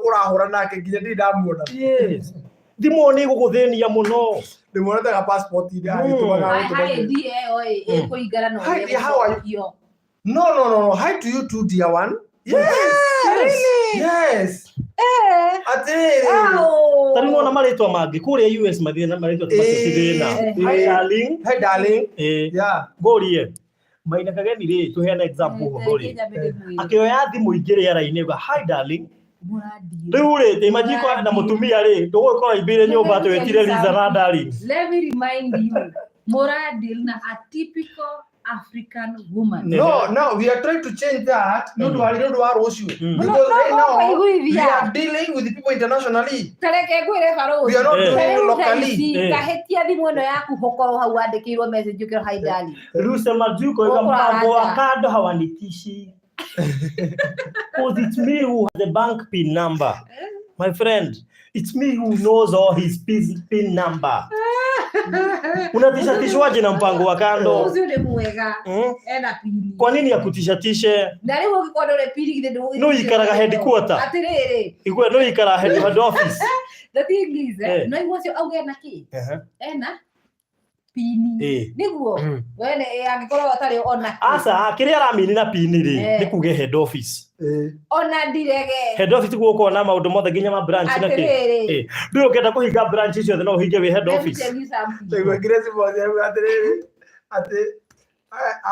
ũrahũra nake nginya ndirĩ ndamuona. Yes, thimũ nĩ ĩgũgũthĩnia mũno. Ndĩmuonete ga passport-inĩ agĩtũmaga. Hi, hi, agĩtũmaga. dear, ĩyo ĩ, ĩkũringana na Hi, ũrĩa dear, how are you? gũcokio. No, no, no, no. Hi to you too, dear one. Yes. Yes. Atĩrĩrĩ. Au. Ta rĩu nona marĩtwa mangĩ kũrĩa US mathiĩ na marĩtwa ta macio ti thĩna. Hi darling. Hi darling. Yeah. Ngũrie Maina Kageni rĩ, tũheane example hũthũ rĩ, Kenya ndĩmwĩre. Akĩoya thimũ ingĩ rĩera-inĩ uga hi darling. Mũrandiĩ. Rĩu rĩ, imagine kwa na mũtumia rĩ, tũgũgĩkorwo imbĩire nyũmba twĩtire Liza na darling. Let me remind you, mũradeal na a typical African woman. No, now we are trying to change that. Nĩ ũndũ wa nĩ ũndũ wa rũciũ. Because No, right no, now kũiguithia. we are dealing with the people internationally. Ta reke ngwĩre barũthi. We are not Ta doing rĩu thaa locally. ici, kahĩtia thimũ ĩno yaku ũkorwo hau wandĩkĩirwo message ũkĩrwo hi darling. Ruse Majuko iga Ũkũrara mpango wa nja. kando hawanitishi. 'Cause it's me who has the bank pin number. My friend, it's me who knows all his pin number. Unatishatishwaje na mpango wa kando? Ũcio nĩ mwega. Ena pini. Kwa nini akutishatishe? Na rĩu ũngĩkorwo ndũrĩ pini githĩ ndũgũgĩtishio? No ikaraga headquarter. Atĩrĩrĩ. Igwe no ikara head office. The thing is, no igua ũcio auge ena kĩ? Ena pini. Nĩguo. Wene angĩkorwo atarĩ ona kĩ. Aca, kĩrĩa aramini na pini rĩ, nĩ kuge head office. Ona ndirege. Head office guo na maũndũ mothe nginya ma branch na kĩ. Atĩrĩrĩ. Ndũĩ ũngĩenda kũhinga branch ciothe no ũhinge wĩ head Let me office. tell you something. Ndaigua Grace Mwangi auga atĩrĩrĩ, atĩ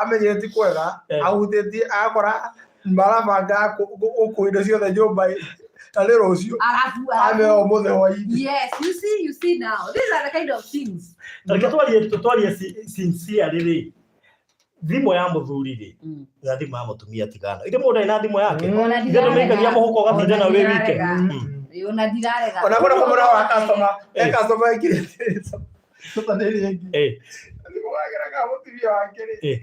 amenyire ti kwega, ahutĩtie agakora marabanga gũkũ indo ciothe nyũmba ĩ, na nĩ rũciũ. Arabu, Ame arabu. ũmũthĩ hwaĩ-inĩ. Yes, you see now. These are the kind of things. Reke twarie sincerely rĩ, thimũ ya mũthuri rĩ na thimũ ya mũtumia tigana ithe mũndũ arĩ na thimũ yake. Ona Ithe andũ maikagia mũhuko ũgatinda na wĩ wike. ndirarega. Ona ndirarega. Ona kuna kwa mwana wa customer, customer ĩkire atĩrĩrĩ, tũtanĩrie ĩngĩ. Thimũ wagera ka mũtumia wake rĩ,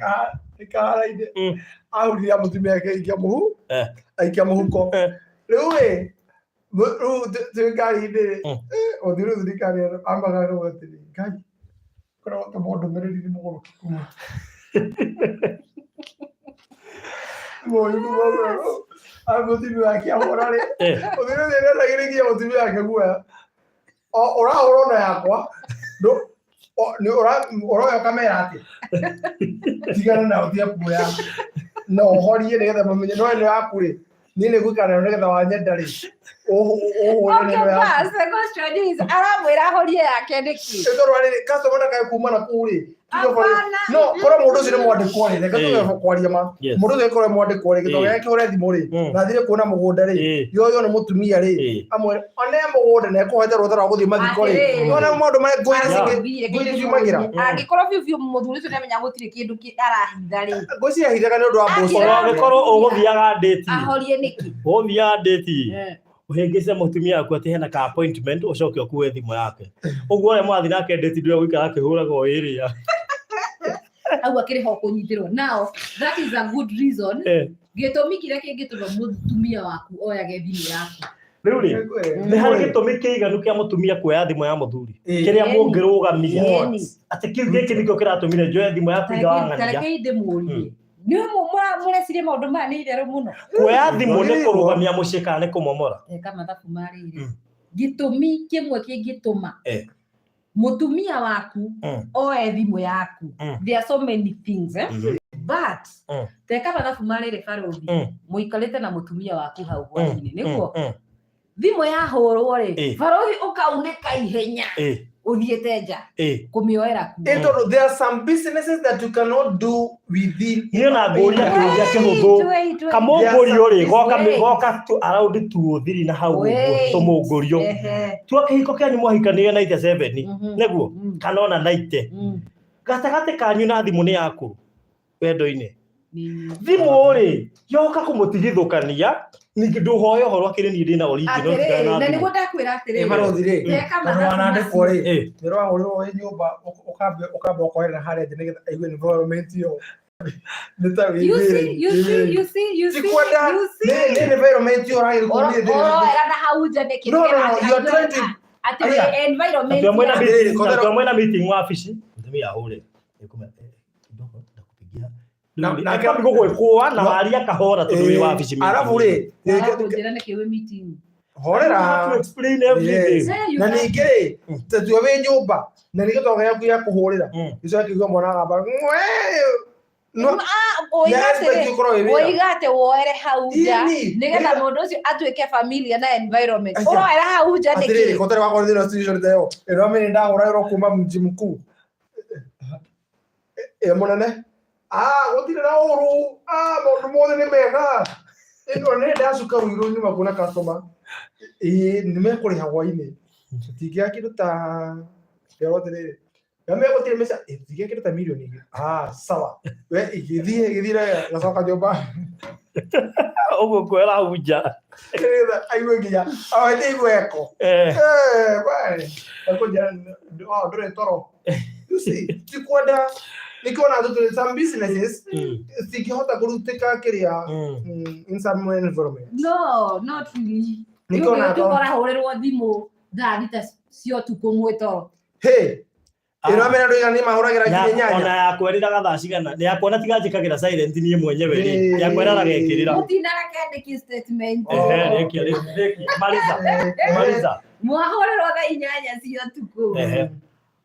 ĩkaharaine. Ahurire mũtumia wake aikia mũhu, aikia mũhuko. Rĩu ĩ, rĩu twĩ ngari-inĩ rĩ, ũthiĩ rĩu thirikari ambaga rĩu atĩrĩ, Ngai, korwo watũmwo ndũmĩrĩri nĩ mũgũrũki kuma. Mũũru mũũru. Ah, mũtumia wake ahũra rĩ, ũthiĩ rĩu nĩetagĩrĩria mũtumia wake guoya. O ũrahũra ona yakwa, nĩ ũroya ũkamera atĩ tigana nayo tiga kuoya no ũhorie nĩgetha mamenye no ĩno yaku rĩ, niĩ nĩ ngũikara nayo nĩgetha wanyenda rĩ, ũhũre Okay, nĩno yaku. bas, the question is, aramwĩra ahorie yake nĩkĩ? Ĩ tondũ rĩrĩ, customer ndakae kuma na kũu rĩ, tuge for Hapana. No korwo mũndũ ũcio nĩ mwandĩkwo rĩ, reke tuge kwaria ma, mũndũ ũcio korwo mwandĩkwo rĩ, gĩthomo gĩake kĩhũre thimũ rĩ, na athire kuona mũgũnda rĩ, yoywo nĩ mũtumia rĩ, amwĩre one mũgũnda na ekũhete rũtha rwa gũthiĩ mathiko rĩ, Atĩrĩrĩ. nĩwona maũndũ marĩa ngũĩ iria Atĩrĩrĩ, ngũĩ iria ciumagĩra. Angĩkorwo biũ biũ mũthuri ũcio nĩamenya gũtirĩ kĩndũ arahitha rĩ, Ngũĩ ciahithaga nĩ ũndũ wa mboco. Akĩra- Ona angĩkorwo ũgũthiaga ndĩti, ahorie nĩkĩ? Ũgũthiaga ndĩti, ũhĩngĩce mũtumia waku atĩ hena ka appointment, ũcoke ũkue thimũ yake ũguo ũrĩa mwathiĩ nake ndĩti ndũe gũikara akĩhũraga o ĩrĩa. Hau akĩrĩ ho kũnyitĩrwo. Now that is a good reason, gĩtũmi kĩrĩa kĩngĩtũma mũtumia waku oyage thimũ yaku. Rĩu rĩ, nĩ harĩ gĩtũmi kĩiganu kĩa mũtumia kuoya thimũ ya mũthuri kĩrĩa Ĩni. mũngĩrũgamia Ĩni. atĩ kĩu gĩkĩ nĩkĩo kĩratũmire njoe thimũ yaku ithe wa ng'ania? Tarekei ndĩmũrie, nĩ mũreciria maũndũ maya nĩ itherũ mũno? Kuoya thimũ nĩ kũrũgamia mũciĩ kana nĩ kũmomora? Eka mathabu ma rĩrĩ, gĩtũmi kĩmwe kĩngĩtũma mũtumia waku oe thimũ yaku, there are so many things, eh? But teka mathabu ma rĩrĩ, barũthi, mũikarĩte na mũtumia waku hau hwainĩ, nĩguo? Thimũ yahũrwo rĩ, barothi ũkaunĩka ihenya ũthiĩte nja kũmĩoera kuo. Ĩ tondũ there are some businesses that you cannot do within. Niĩ ona ngũria kĩũria kĩhũthũ. Wait, wait, wait. Kamũngũrio rĩ, goka Wait. goka tu around 2 3 na hau ũguo Wait. tũmũngũrio. Tua kĩhiko kĩanyu mwahikanire 97, nĩguo, kana ona 90, gatagatĩ kanyu na thimũ nĩ yaku wendo-inĩ. Thimũ rĩ, yoka kũmũtigithũkania, ningĩ ndũhoe ũhoro akĩrĩ niĩ ndĩna original Atĩrĩrĩ, ndigana na na thimũ. nĩguo ndakwĩra atĩrĩrĩ, Barothi rĩ, Teka tondũ mathabu wanandĩkwo rĩ, nĩ ũrahũrĩrwo wĩ nyũmba, ũkamba ũkoerera harĩa nja nĩgetha aigue environment ĩyo nĩ ta wĩ You see, wĩra-inĩ. you see, you see, you Ti see, kwenda, you see. nĩ environment ĩyo ũragĩrĩkwo nĩ thĩ. Ũroera na hau nja nĩkĩ? No, you are trying to Atĩ Aya. wĩ environment Atua mwena ya- Atĩrĩrĩ, meeting, kotero- atua mwena meeting wabici, mũtumia ahũre. Kidogo ndakupigia. Nake- Akambi gũgwĩkũa na waria kahora tondũ wĩ wabici meeting. Arabu rĩ, Ũrakũnjĩra nĩkĩ wĩ meeting? horera. You have to explain everything. Yes. Yeah, you Na can- ningĩ rĩ, tatua wĩ nyũmba na ningĩ tondũ yaku ya kũhũrĩra, gĩcoka kĩigua mwana agamba "Mwee!" No, Ah, ũiga na expect atĩrĩ, ũkorwo wĩ wĩra. ũiga atĩ woere hau nja Ĩni. nĩgetha mũndũ ũcio atuĩke familia na environment. Aca. Ũroera hau nja Atĩrĩrĩ, nĩkĩ? kotere wakorwo thĩinĩ wa situation ta ĩyo, ĩrĩa mimi ndahũragĩrwo kuma mji mkuu. Ĩ mũnene, ah, gũtirĩ na ũru, ah, maũndũ mothe nĩ mega. Ĩno nĩ ndacuka rũirũ nyuma kuona customer. Ĩĩ nĩ mekũrĩha hwainĩ. Tũtingĩaga kĩndũ ta nderwo atĩrĩrĩ, na megũtirĩ mbeca, ĩ, tũtingĩaga kĩndũ ta mirioni 2. Ah, sawa. We igĩthiĩ igĩthiĩ gacoka nyũmba. Ũguo kwera hau nja. Nĩgetha aigue nginya, awete aigue eko. Eh, bye. Akũnjĩra, oh, ndũrĩ toro. You see, ti kwenda nĩkĩona tũtũ some businesses cingĩhota kũrutĩka kĩrĩa in some environment. No, not really. Nĩkĩona Nĩ ũrahũrĩrwo thimũ thaa 6 cia ũtukũ mwĩ toro. Hey, ĩno amenya andũ aigana nĩ mahũragĩra nginya 8. Ona yakwa ĩrĩraga thaa cigana, yakwa na tiga njĩkagĩra silent niĩ mwenyewe rĩ, yakwa ĩraraga ĩkĩrĩra. Mũtinareke ndĩkie statement. Ehe, rĩkia, rĩkia. Maliza, maliza. Mwahũrĩrwo thaa 8 cia ũtukũ.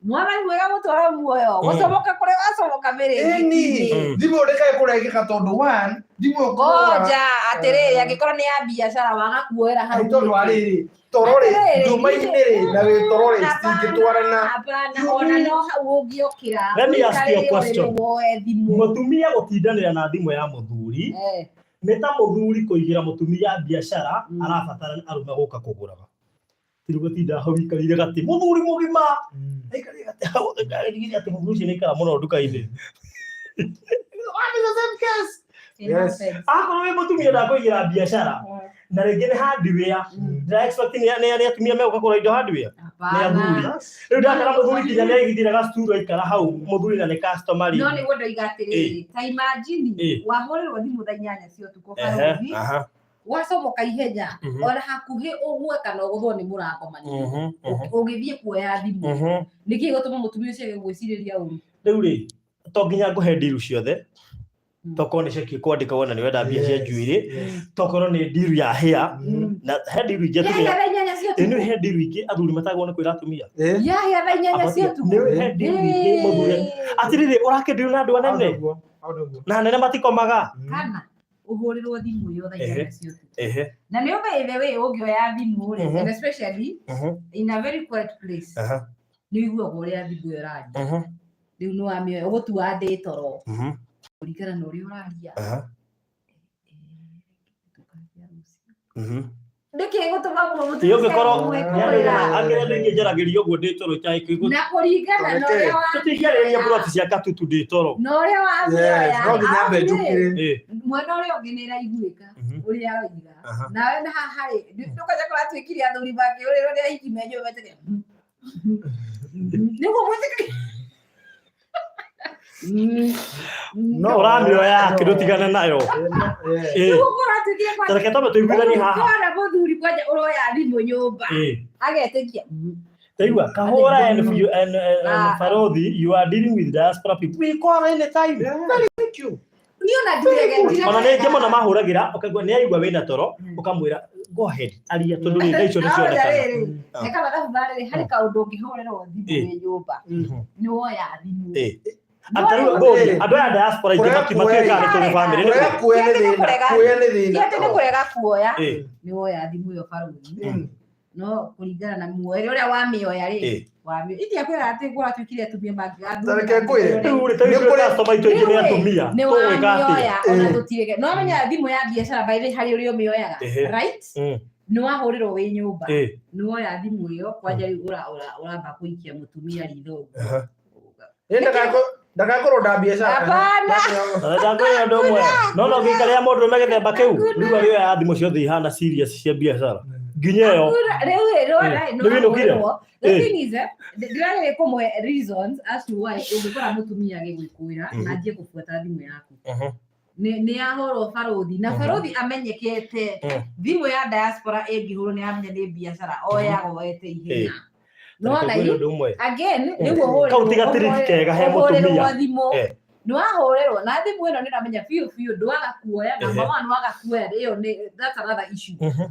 Mwathani mwega mũtwara muoyo. Gũcomoka kũrĩa wacomoka Ĩni, mĩrĩngĩti-inĩ. thimũ ndĩkae kũrengeka tondũ one, thimũ ĩkũhũra. Ngoja atĩrĩrĩ, angĩkorwo nĩ ya biacara waga kuoera hau. Nĩ tondũ wa rĩrĩ, toro rĩ, Atĩrĩrĩ, nduma-inĩ rĩ, na wĩ toro rĩ, citingĩtwarana. Hapana, ona no hau ũngĩokĩra. Let me ask you a ũikarĩre question. ũrĩrĩ woe thimũ. Mũtumia gũtindanĩra na thimũ ya mũthuri nĩ ta mũthuri kũigĩra mũtumia biacara arabatara arũme gũka kũgũraga. Ti gũtinda hau ikarĩire gatĩ mũthuri mũgima aikarĩire gatĩ hau aikarĩire atĩ mũthuri ũcio nĩaikara mũno nduka-inĩ. What is the same case? It Yes. happens. Akorwo wĩ mũtumia ndakũigĩra biacara na rĩngĩ nĩ hardware, ndĩra expect nĩ atumia megũka kũgũra indo hardware nĩ athuri. Hapana. Rĩu ndakora mũthuri nginya nĩ aigithire gacuturu aikara hau mũthuri na nĩ customer rĩ. No nĩguo ndoiga atĩrĩrĩ, ta imagine wahũrĩrwo thimũ thaa 8 cia ũtukũ barothi, wacomoka ihenya, ona hakuhĩ ũgwe kana ũgũthwo nĩ mũrango manene ũgĩthiĩ kuoya thimũ, nĩkĩ gĩgũtũma mũtumia ũcio age gwĩcirĩria ũru? Rĩu rĩ, to nginya ngũhe ndiru ciothe, tokorwo nĩ ceki kwandĩka wona nĩ wenda mbia cia njuĩrĩ, tokorwo nĩ ndiru ya hair, na he ndiru ingĩ atumia Yahĩa thaa 8 cia ĩno ũtukũ. he ndiru ingĩ athuri matagwo nĩ kwĩra atumia. Yahĩa thaa 8 cia ũtukũ. Nĩ he ndiru ingĩ mũthuri atĩrĩrĩ ũrakĩndiru na andũ anene na anene matikomaga. Kana ũhũrĩrwo thimũ ĩyo thaa 8 cia ũtukũ. Na nĩ by the way ũngĩoya thimũ rĩ, and especially in a very quiet place, nĩ ũiguaga ũrĩa thimũ ĩyo ĩraria. Rĩu nĩ wamĩoya ũgũtua ndĩ toro kũringana na ũrĩa ũraria. Nĩkĩ gĩgũtũma mũtumia Ĩ ũngĩkorwo gwĩkũĩra? angĩ andũ aingĩ njaragĩria ũguo ndĩ toro itaĩkĩigua. Na kũringana na ũrĩa Tũtingĩarĩrĩria wamĩoya buroti cia Katutu ndĩ toro. na ũrĩa wamĩoya, No nginya ambe arabu rĩ, njũkĩre. Mwena ũrĩa ũngĩ nĩ ĩraiguĩka ũrĩa aroiga. Nawe na haha rĩ, ndũkaja kũratuĩkire athuri makĩũrĩrwo nĩ ahiki me nyũmba metĩkĩra, nĩguo mwĩtĩkĩrie. No. Ũramĩoya kĩndũ tigana nayo. Nĩguo kũratuĩkire Ta reke twambe tũiguithanie haha. Kwana mũthuri kwanja ũroya thimũ nyũmba agetĩkia. Taigua kahũra and you and Farodhi, you are dealing with diaspora people. We call anytime. Thank you. Niĩ ona ndirege. Ona nĩ ingĩ mũno mahũragĩra ũkaigua nĩ aigua wĩna toro ũkamwĩra go ahead aria tondũ rĩ thaa icio nĩ No, cionekana. rĩrĩ, eka mathabu marĩrĩ, harĩ kaũndũ ũngĩhũrĩrwo thimũ wĩ nyũmba, nĩ woya thimũ. Ata rĩu ngũria, andũ aya diaspora aingĩ Kũrega matiũĩ kana nĩ tũrĩ family nĩ Kũrega kũ? kuoya nĩ Ti atĩ nĩ thĩna, kũrega. kuoya nĩ Ti thĩna. atĩ nĩ kũrega kuoya Ĩ. nĩ woya thimũ ĩyo barũthi Mm. no kũringana na muoere ũrĩa wamĩoya rĩ Ĩ. wamĩoya itia kwĩra atĩ kũratuĩkire atumia Ta reke ngwĩre. Rĩu rĩ, ta rĩu Nĩ kũrĩ- customer aitũ aingĩ nĩ atumia nĩ tũgwĩka atĩa? wamĩoya ona Ĩ. tũtirĩge no amenya thimũ ya biacara by the way harĩ ũrĩa ũmĩoyaga Ehe. right Mm. nĩ wahũrĩrwo wĩ nyũmba Ĩ. nĩ woya thimũ ĩyo kwanja rĩu ũramba kũikia mũtumia ritho ũguo. Aha. Ĩ, ndagakorwo nda biacara. Hapana. Na ndakwĩra ũndũ ũmwe no no ngĩikaria mũndũ ũrũme gĩthemba kĩu rĩu arĩoya thimũ ciothe ihana serious cia biacara nginya ĩyo Hakuna- rĩu rĩ, rĩu Ĩ. rĩ, Nĩ wĩinũkire? nĩwahũrĩrwo. The Ĩ. thing is, ndĩrageria kũmũhe reasons as to why ũngĩkora mũtumia agĩgwĩkũĩra Mhm. na anjie kũbuata thimũ yaku Mhm. nĩ yahũrwo barũthi na Mhm. barũthi amenyekete Mm. thimũ ya diaspora ĩngĩhũrwo nĩ amenya nĩ biacara oyaga oete ihenya Ta nona reke ngwĩre ũndũ ũmwe again nĩguo ũhũrĩrwo- Kau ti gatiriki kega he ũhũrĩrwo mũtumia. thimũ Eh. nĩ wahũrĩrwo na thimũ ĩno nĩ ũramenya biũ biũ ndwaga kuoya number one waga kuoya ĩyo nĩ that's another issue Mhm.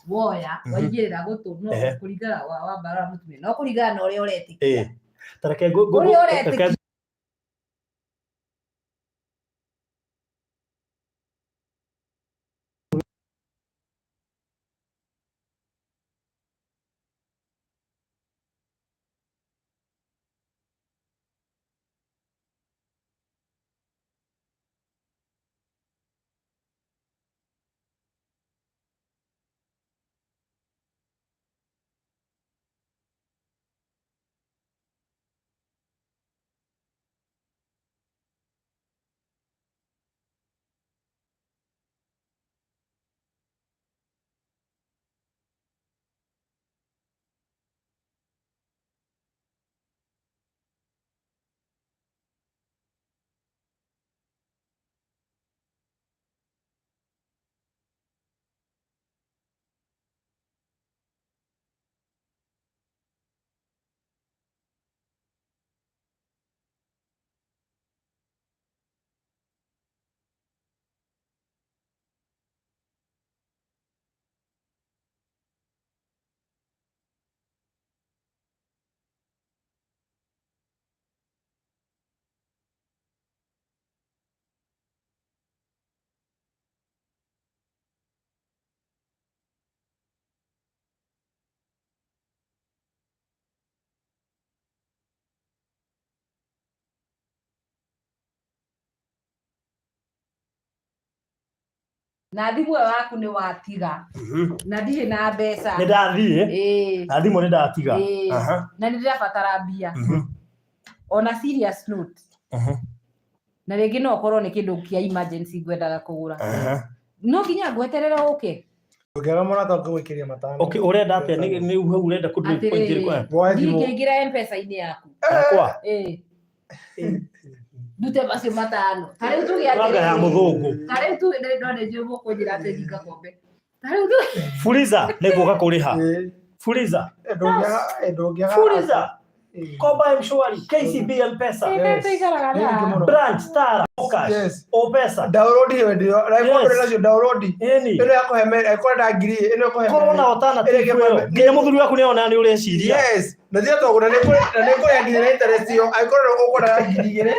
woya Mhm. waigĩrĩra gũtũ no Ehe. kũringana wa wambarara mũtumia no kũringana na ũrĩa ũretĩkia Ĩ. Ta reke Ũrĩa ũretĩkia. reke Na thimũ ĩyo yaku nĩ watiga na ndirĩ na mbeca Nĩ ndathiĩ Ĩĩ. na thimũ nĩ ndatiga. Ĩĩ. Aha. Na nĩ ndĩrabatara mbia Mhm. ona serious note Mhm. na rĩngĩ no ũkorwo nĩ kĩndũ kĩa emergency ngwendaga kũgũra Aha. no nginya ngweterere ũke Ũngĩaga mũrata ũngĩgũikĩria matano. Okay, ũrenda atĩa? Nĩ hau ũrenda kũ Atĩrĩrĩ. point ĩrĩkũ? Woe thimũ. Ndingĩingĩra mpesa-inĩ yaku Yakwa. Ĩĩ. Ndute macio matano ta rĩu tuge Ranga ya atĩrĩrĩ mũthũngũ. ta rĩu tuge no nĩ njũĩ mũkũnjĩra atĩ ndingakombe ta rĩu tuge Fuliza nĩ gũka kũrĩha. Ĩĩ. Fuliza. Eh, ndũngĩaga Fuliza. Ĩĩ. Koba M-Shwari, KCB M-Pesa, Yes. tũikaraga Nĩ nyingĩ na mũno. Branch, Tara, Okash, Yes. O-Pesa. Download ĩyo ndĩyo. Na Yes. ĩkorwo ndũrĩ nacio download. Ĩni. Ĩno ya kũhe mere, ĩkwenda ngiri, ĩno ĩkũhe Korwo na mere. alternative Ĩrĩa ĩyo. ĩkũhe- Nginya mũthuri waku nĩ ona nĩ ũreciria. Yes. Na tiga tondũ na nĩ kũrĩa nginya na interest ĩyo. Angĩkorwo ũkwendaga ngiri igĩrĩ,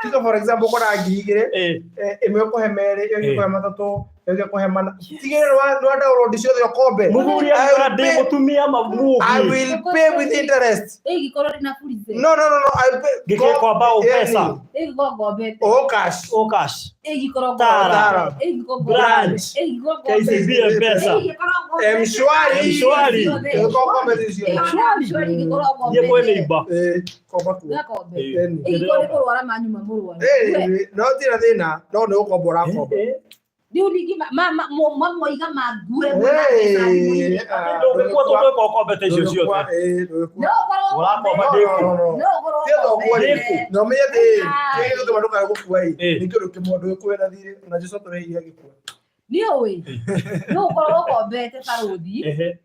tuge for example ũkwendaga ngiri igĩrĩ, Ĩĩ. ĩmwe ĩkũhe merĩ, ĩyo ĩngĩ Ĩĩ. ĩkũhe matatũ, ĩyo ĩngĩ ĩkũhe mana. Tigĩrĩra nĩ wa download ciothe ũkombe. Mũthuri I akiuga will ndĩ pay- mũtumia I mũũgĩ. will pay with interest. ĩngĩkorwo ndĩ na Fuliza No, no, no, no. I will pay. Ngĩgĩkomba O-Pesa. ĩngĩkorwo ngombete O cash. Okash, ĩngĩkorwo Tara. ngombete ĩngĩkorwo Branch. ngombete ĩngĩkorwo ngombete KCB M-Pesa. ĩngĩkorwo ngombete M-Shwari. M-Shwari. Ĩgĩkorwo ngombete ciothe. M-Shwari ĩngĩkorwo Thiĩ kwĩ ngombete neighbor. Ĩĩ, komba kuo. ngakombe Ĩĩ. Ĩni. ĩngĩkorwo nĩ kũrwara manyuma mũrwaru Ĩĩ, no tina thĩna, no nĩ gũkomba ũrakomba. Ĩĩ. rĩu ningĩ mamoiga mangue mwena mbeca thimũ-inĩ. Ĩĩ, Ndũngĩkua tondũ ũgĩkorwo ũkombete icio ndũngĩkua, ciothe. ĩĩ, ndũngĩkua. no ũkorwo Ũrakomba ngombete. ndĩkũ. No, no, no. no ũkorwo Tiga toguo rĩ, ngombete. na ũmenye atĩ kĩrĩa gĩgũtũma ndũkae gũkua ĩ, Ĩĩ. nĩ kĩndũ kĩmwe ndũgĩkue na thirĩ, na Jesũ atũrĩhĩire agĩkua. nĩũĩ no ũkorwo ũkombete barũthi Ehe.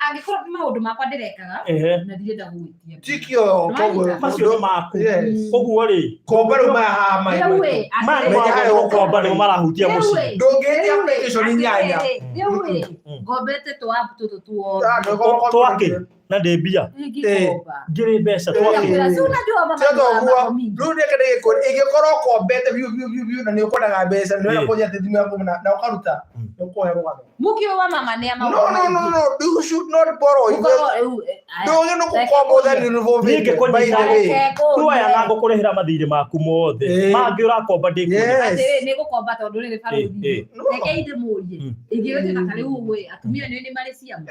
angĩkorwo nĩ maũndũ makwa ndĩrekaga Ehe. na ndirenda gũgwĩtia Tikio, koguo- Macio nĩ maku. Yes. Ũguo rĩ, Komba rĩu maya haha maĩ rĩu maitũ. ĩ maya nĩ Menya maũndũ harĩa ũkomba nĩmo marahutia mũciĩ. Ndũngĩtia application inyanya. rĩu ĩ ngombete tũ app tũtũ Ah, tuothe ndũgĩkorwo Twakĩ? ũkombete. Na ndĩ mbia. Ingĩkomba. Ngĩrĩ mbeca twakĩ. Ndĩrakwĩra, si unajua mama Tia ni wa toguo mambo mingi. rĩu reke ndĩgĩkwĩre ingĩkorwo ũkombete biũ biũ biũ biũ na nĩ ũkwendaga mbeca nĩ ũrenda Ĩĩ. kũnjia atĩ thimũ yaku na ũkaruta nĩ ũkũhe rũgano. Mũkĩũĩ wa mama nĩ a No, maũndũ no, no, maingĩ. no, you should not borrow. Ũkorwo rĩu, aya. Ndũgĩ nĩ gũkomba then you revolve Niĩ it. ngĩkũnyita. By the way. Reke ngũrie. Tuoya na ngũkũrĩhĩra mathirĩ maku mothe. Ĩĩ. Mangĩ ũrakomba ndĩkuona. Yes. Atĩrĩ, nĩ gũkomba tondũ rĩrĩ barũthi. Ĩĩ, No. Reke ndĩmũrie. Ingĩgĩtuĩka ta rĩu ũguo ĩ, atumia nĩ marĩ ciama.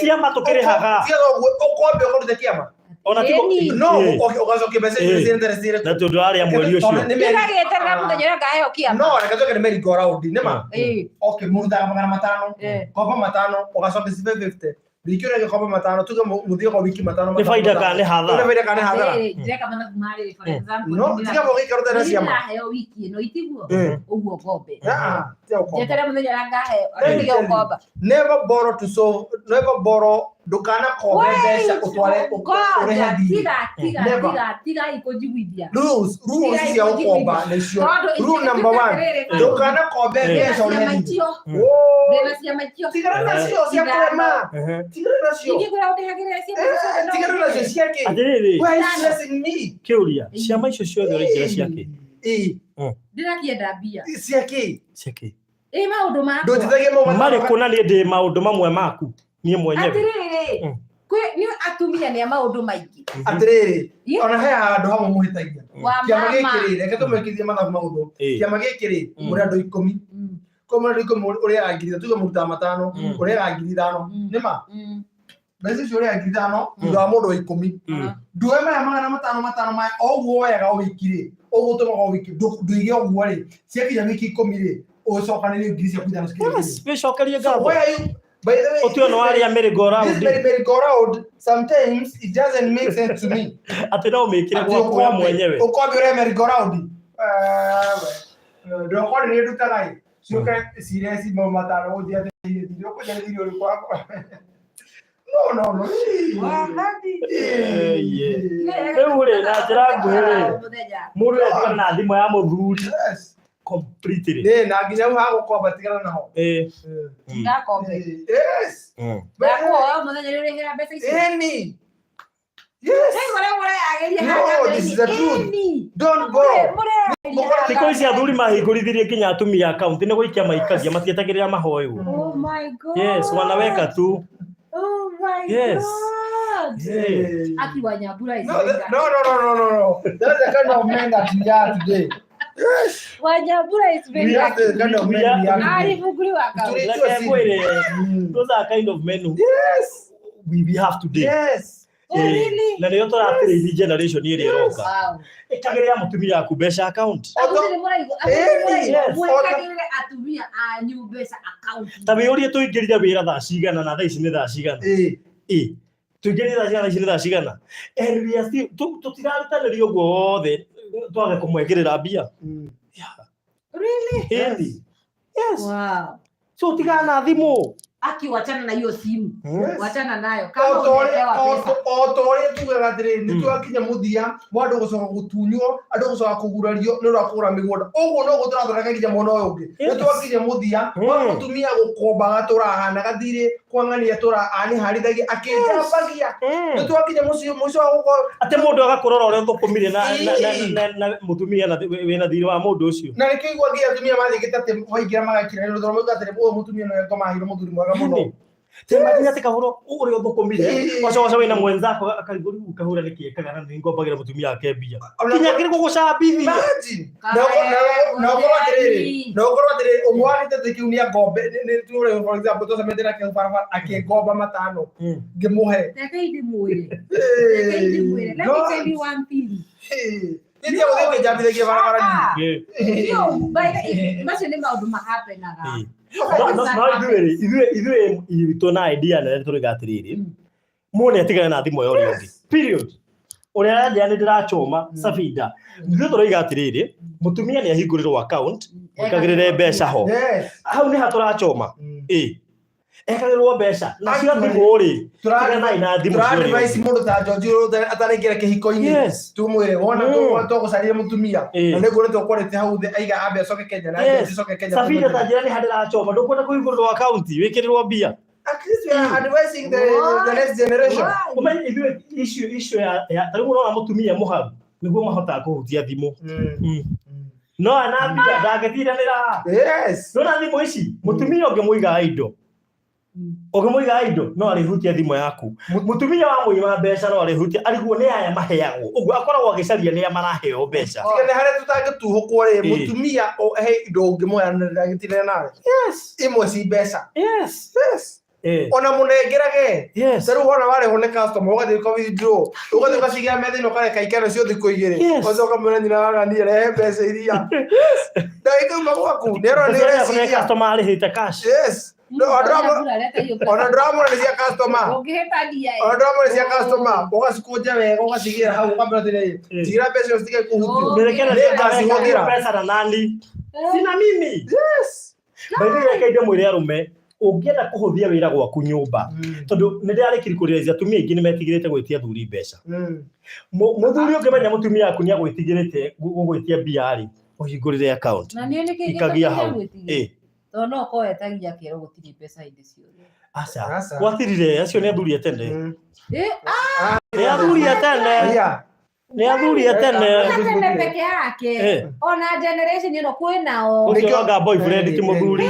Ciama tũkĩrĩhaga. Tiga ũguo, ũkombe ũkarute kĩama. Ona ti Ĩni. No, Ĩĩ. ũgacokia mbeca icio Ĩĩ. ciĩ interest irĩkũ? Na tondũ arĩa mweri ũcio. Tondũ nĩ meri- Ndĩragĩeterera mũthenya ũrĩa ngaheo kĩama. No, reke tuge nĩ merry go round, nĩ ma? Ĩĩ. Okay, mũrutaga 500, Ĩĩ. komba 500, ũgacokia ci 550. Wiki ũrĩa ũngĩ komba 500, tuge mũthiĩ kwa wiki matano, Nĩ matano, baida matano. kana nĩ hathara? Nĩ baida kana nĩ hathara? Atĩrĩrĩ, ndĩreka mathabu ma rĩrĩ, for example, No, nĩ tiga gũgĩikara ũtarĩ na Niĩ ciama. ndĩraheo wiki ĩno itiguo Mm. ũguo ngombe Ah, tiga gũkomba. njetere mũthenya ũrĩa ngaheo Let me ndige tell you, gũkomba Never borrow to solve, never borrow, ndũkanakombe mbeca ũtware ũrehe Ngoja, thirĩ. tiga tiga Never. tiga tiga ikũnjiguithia Rules, rules Tiga cia gũkomba ikũnjiguithia. nĩcio. Tondũ Rule number one, atĩrĩrĩ, ndũkanakombe mbeca ũrehe ndĩna thirĩ. ciama icio Oh, ndĩna ciama icio tigana nacio cia kũrema. Tigana nacio. ingĩkwĩra ũndĩhagĩre ciama icio ciothe no Tigana nacio cia kĩ? Atĩrĩrĩ, Why are you stressing me? kĩũria, ciama icio ciothe ũraingĩra ciakĩ? Ĩĩ, ndĩrakĩenda mbia cia kĩ? Ciakĩ? ĩ maũndũ makwa Ndũnjithagie mau matano. Marĩkũ na niĩ ndĩ maũndũ mamwe maku niĩ mwenyewe. atĩrĩrĩ kwĩ nĩ atumia nĩ a maũndũ maingĩ Atĩrĩrĩ, Ye- ona he handũ hamwe mũhĩtagia. wa Kĩama mama gĩkĩ rĩ, reke tũmekithie mathabu mahũthũ. Ĩĩ. Kĩama gĩkĩ rĩ, mũrĩ andũ 10. Kwa mũrĩ andũ 10 ũrĩaga 5,000, tuge mũrutaga 5, ũrĩaga 5,000. Nĩ ma? Mbeca icio ũrĩaga 5,000 thutha wa mũndũ wa 10. Nduoe maya 500 500 maya o ũguo woyaga o wiki rĩ, ũguo ũtũmaga o wiki, ndũige ũguo rĩ, ciakinya wiki 10 rĩ, ũcokanĩrie ngiri ciaku 5 cikinye Yes, wĩcokerie So ngatho. why are you, by the way, Ũtue nĩ warĩa merry go this round. merry merry go round sometimes it doesn't make sense to me. Atĩ no ũmĩkĩre Atĩ gwaku we mwenyewe. ũkombe ũrĩa merry go round. Ndokore nĩ ndutaga ĩ. Ciũke cire ci mau 5 ũthiĩ atĩ thirĩ ũkũnjia thirĩ ũrĩkũ wakwa. No, no, no. Rĩu rĩ, na njĩra nguhĩ rĩ, Mũthenya. mũndũ atigana na thimũ ya mũthuri Yes. completely. Nĩ na nginya hau hagũkomba tigana naho. Ĩĩ. Ndakombe. Yes. Ndakuoya mũthenya ũrĩa ũrĩhĩra mbeca icio. Any. Yes. Rĩu ũrĩa mũreyagĩria No, haha this is the truth. Ĩni. Don't borrow. Mũreyagĩria Thikũ ici athuri mahingũrithirie nginya atumia akaunti nĩ gũikia maikagia matietagĩrĩra mahoywo. Oh my God. Yes, wanaweka tu. Oh my Yes. God. Yeah. Aki wa Nyambura is No, very no, no, no, no, no, no. That's the kind of men that we are today. Yes. lucky. Wa Nyambura is very We are lucky. the kind of men we are today. Alifunguliwa account. Tuli- Reke ngwĩre, those are kind of men who Yes. we have today. Yes. Oh, really? Na nĩyo tũratĩrĩirie generation ĩrĩa ĩroka. Wow. Ĩkagĩrĩra mũtumia waku mbeca account. Athuri nĩ mũraigua, athuri nĩ mũraigua, Yes. mwĩkagĩrĩre atumia anyu mbeca account. Ta wĩyũrie tũingĩrire wĩra thaa cigana na thaa ici nĩ thaa cigana. Eh. Ĩ. Tũingĩrire thaa cigana ici nĩ thaa cigana. And we are still tũtirarutanĩria ũguo wothe twage kũmwĩkĩrĩra mbia. Really? Ĩni. Yes. Wow. So tigana na thimũ. Aki wachana na hiyo simu. Yes. Wachana nayo. Kama umepewa pesa. O ta ũrĩa tugaga atĩrĩrĩ nĩ twakinya mũthia wa andũ gũcoka gũtunywo andũ gũcoka kũgurario nĩ ũndũ wa kũgũra mĩgũnda ũguo noguo tũrathondeka nginya mwena ũyũ ũngĩ nĩ twakinya mũthia wa mũtumia gũkomba gatũra gathirĩ kwa ng'ania tũra anĩharithagia akĩnjambagia nĩ twakinya mũciĩ mũico wa gũkorwo Atĩ mũndũ agakũrora ũrĩa ũthũkũmire na mũtumia na wĩna thirĩ wa mũndũ ũcio. na nĩkĩo igua nginya atumia mathĩkĩte atĩ waingĩra magakira nĩ ũndũ mauga atĩrĩ ũyũ mũtumia nĩwe ngoma aheirwo mũthuri mwega mũno Imagine atĩ kahũra ũrĩa ũthũkũmire Ĩĩ. wacoca wĩna mwenzako akarigwo rĩu kahũra nĩkĩ ekaga na nĩngombagĩra mũtumia wake mbia Ona- kinya akĩrĩ gũgũcambithia Imagine. Na ũkorwo atĩrĩrĩ, na ũkorwo atĩrĩrĩ, ũmwe wa gĩtĩ kĩu nĩ angombe, nĩ tuge for example tũcemete nake hau barabara akĩngomba 5 ngĩmũhe. Reke ndĩmwĩre. Reke ndĩmwĩre. Let me tell you one thing. Niĩ tiga gũthiĩ ngĩnjambithagia barabara Ah, Ĩĩ. no, by the- macio nĩ maũndũ mahapenaga. Ĩĩ. No ithuĩ rĩ, ithuĩ itũ na idea nene tũrĩga atĩrĩrĩ mũndũ nĩ atigane na thimũ ya ũrĩa ũngĩ period ũrĩa aranjĩra nĩ ndĩrachoma Sabinda ithuĩ tũroiga atĩrĩrĩ mũtumia nĩ ahingũrĩrwo account ekagĩrĩre mbeca ho nyingĩ. Yes. hau nĩ ha tũrachoma ĩ ekagĩrĩrwo mbeca nacio Actually, thimũ rĩ tiganai na thimũ cia ũrĩa Tũra-advise ũngĩ. mũndũ ta George ũrĩa ataraingĩra kĩhiko-inĩ Yes. tumwĩre wona tũgũcarire mũtumia na nĩguo nĩ tũkwarĩte hau thĩ aiga ambe acoke Kenya na Yes. acoke Kenya Sabinda ta njĩra nĩ ha ndĩrachoma ndũkwenda kũhingũrĩrwo account wĩkĩrĩrwo mbia At least we are advising the next generation. Why? Ũmenye ithuĩ issue issue ya ta rĩu ũrona mũtumia mũharu nĩguo mahotaga kũhutia thimũ. No ana mbia ndangĩtindanĩra. Yes. Nona thimũ ici mũtumia ũngĩmũiga indo ũngĩmũiga indo no arĩhutia thimũ yaku. Mũtumia wa mũima mbeca no arĩhutia, arigwo nĩ aya maheagwo ũguo akoragwo agĩcaria nĩ aya maraheo mbeca. Tiga nĩ harĩa tũtangĩtuhũkwo rĩ, mũtumia he indo ũngĩmuoya na ndangĩtinda nawe. Yes. Imwe ci mbeca. Yes. Yes. Ona mũnengerage. Yes. Ta rĩu wona warĩhwo nĩ customer ũgathiĩ ũka withdraw, ũgathiĩ ũgaciigĩra metha-inĩ ũkareka ikare cio thikũ igĩrĩ. Yes. Ũgacoka ũkamwĩra nyina wa ng'ania rehe mbeca iria. Yes. Ndagĩka uma gwaku nĩ arona nĩ Mbeca iria ũreciria. customer arĩhĩte cash. Yes. No, ona ndĩramwĩra nĩ cia customer. Ũngĩhĩtania ĩ. Ona ndĩramwĩra nĩ cia customer, ũgacikũnja wega ũgacigĩra hau ũkamwĩra atĩrĩrĩ, tigĩra mbeca icio citige kũhutio. Nĩrekera Nĩ ngacihũthĩra. mbeca na nani sina mimi. Yes. By the way, reke ndĩmwĩre arũme, ũngĩenda kũhũthia wĩra gwaku nyũmba, tondũ nĩ ndĩrarĩkiri kũrealize atumia aingĩ nĩ metigĩrĩte gwĩtia athuri mbeca. Mũthuri ũngĩmenya mũtumia waku nĩ agwĩtigĩrĩte gũgwĩtia mbia rĩ, ũhingũrĩre account. Na niĩ nĩkĩ Ikagia gĩtũmi hau. gĩa gwĩtigĩra? Tondũ no ũkorwo etagia akerwo gũtirĩ mbeca hĩndĩ ciothe. Aca. Aca. Gwatirire, acio nĩ athuri a tene. Nĩ athuri a tene. Yeah. Nĩ athuri a tene. Tene peke yake. Ona generation ĩno kwĩnao. Ũcio wanga boyfriend ti mũthuri.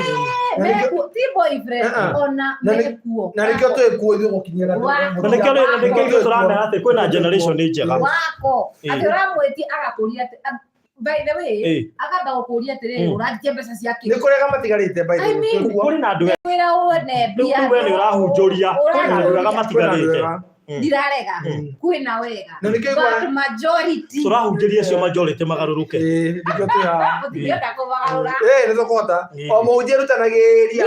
Mekuo, ti boyfriend, ona mekuo. Na nĩkĩo twĩ kuo ithuĩ gũkinyĩra. Na nĩkĩo rĩ, na nĩkĩo ithuĩ tũramera atĩ kwĩna generation njega. Wako. Atĩ ũramwĩtia agakũria atĩ, by the way, akamba gũkũria atĩrĩrĩ, ũrandikia mbeca cia kĩ? Nĩ kũrega matigarĩte by the I way. mean, Kũrĩ na andũ wĩra wone mbia. rĩu we nĩ ũrahunjũria, kwĩna andũ ega matigarĩte. Ndirarega, kwĩna wega. Na nĩkĩo But majority. Tũrahunjĩria acio majority magarũrũke. Nĩkĩo twĩ haha. Mũtingĩhota kũmagarũra. Nĩ tũkũhota. O mũhunjia erutanagĩria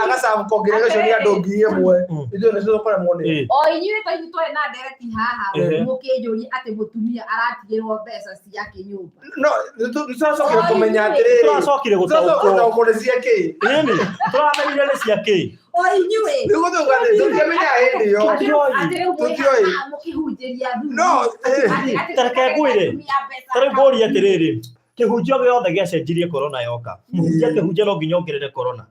agacabu congregation ya andũ 1,000. Ithuĩ nĩ tũkũremwo nĩ. O inyuĩ ta inyuĩ twarĩ na ndereti haha mũkĩnjũria atĩ mũtumia aratigĩrwo mbeca ciake nyũmba. No, nĩ tũracokire kũmenya atĩrĩrĩ. Tũracokire gũtaũkwo. Gũtaũkwo nĩ cia kĩ. Ĩni, tũramenyire nĩ cia kĩ. O inyuĩ. Nĩguo tũuga atĩ tũtiamenyaga hĩndĩ ĩyo. Atĩ rĩu mwĩ haha mũkĩhunjĩria athuri. No, Ta reke ngwĩre. Ta rĩu ngũrie atĩrĩrĩ, kĩhunjio gĩothe gĩacenjirie corona yoka. Mũhunjia akĩhunjia no nginya ongerere corona.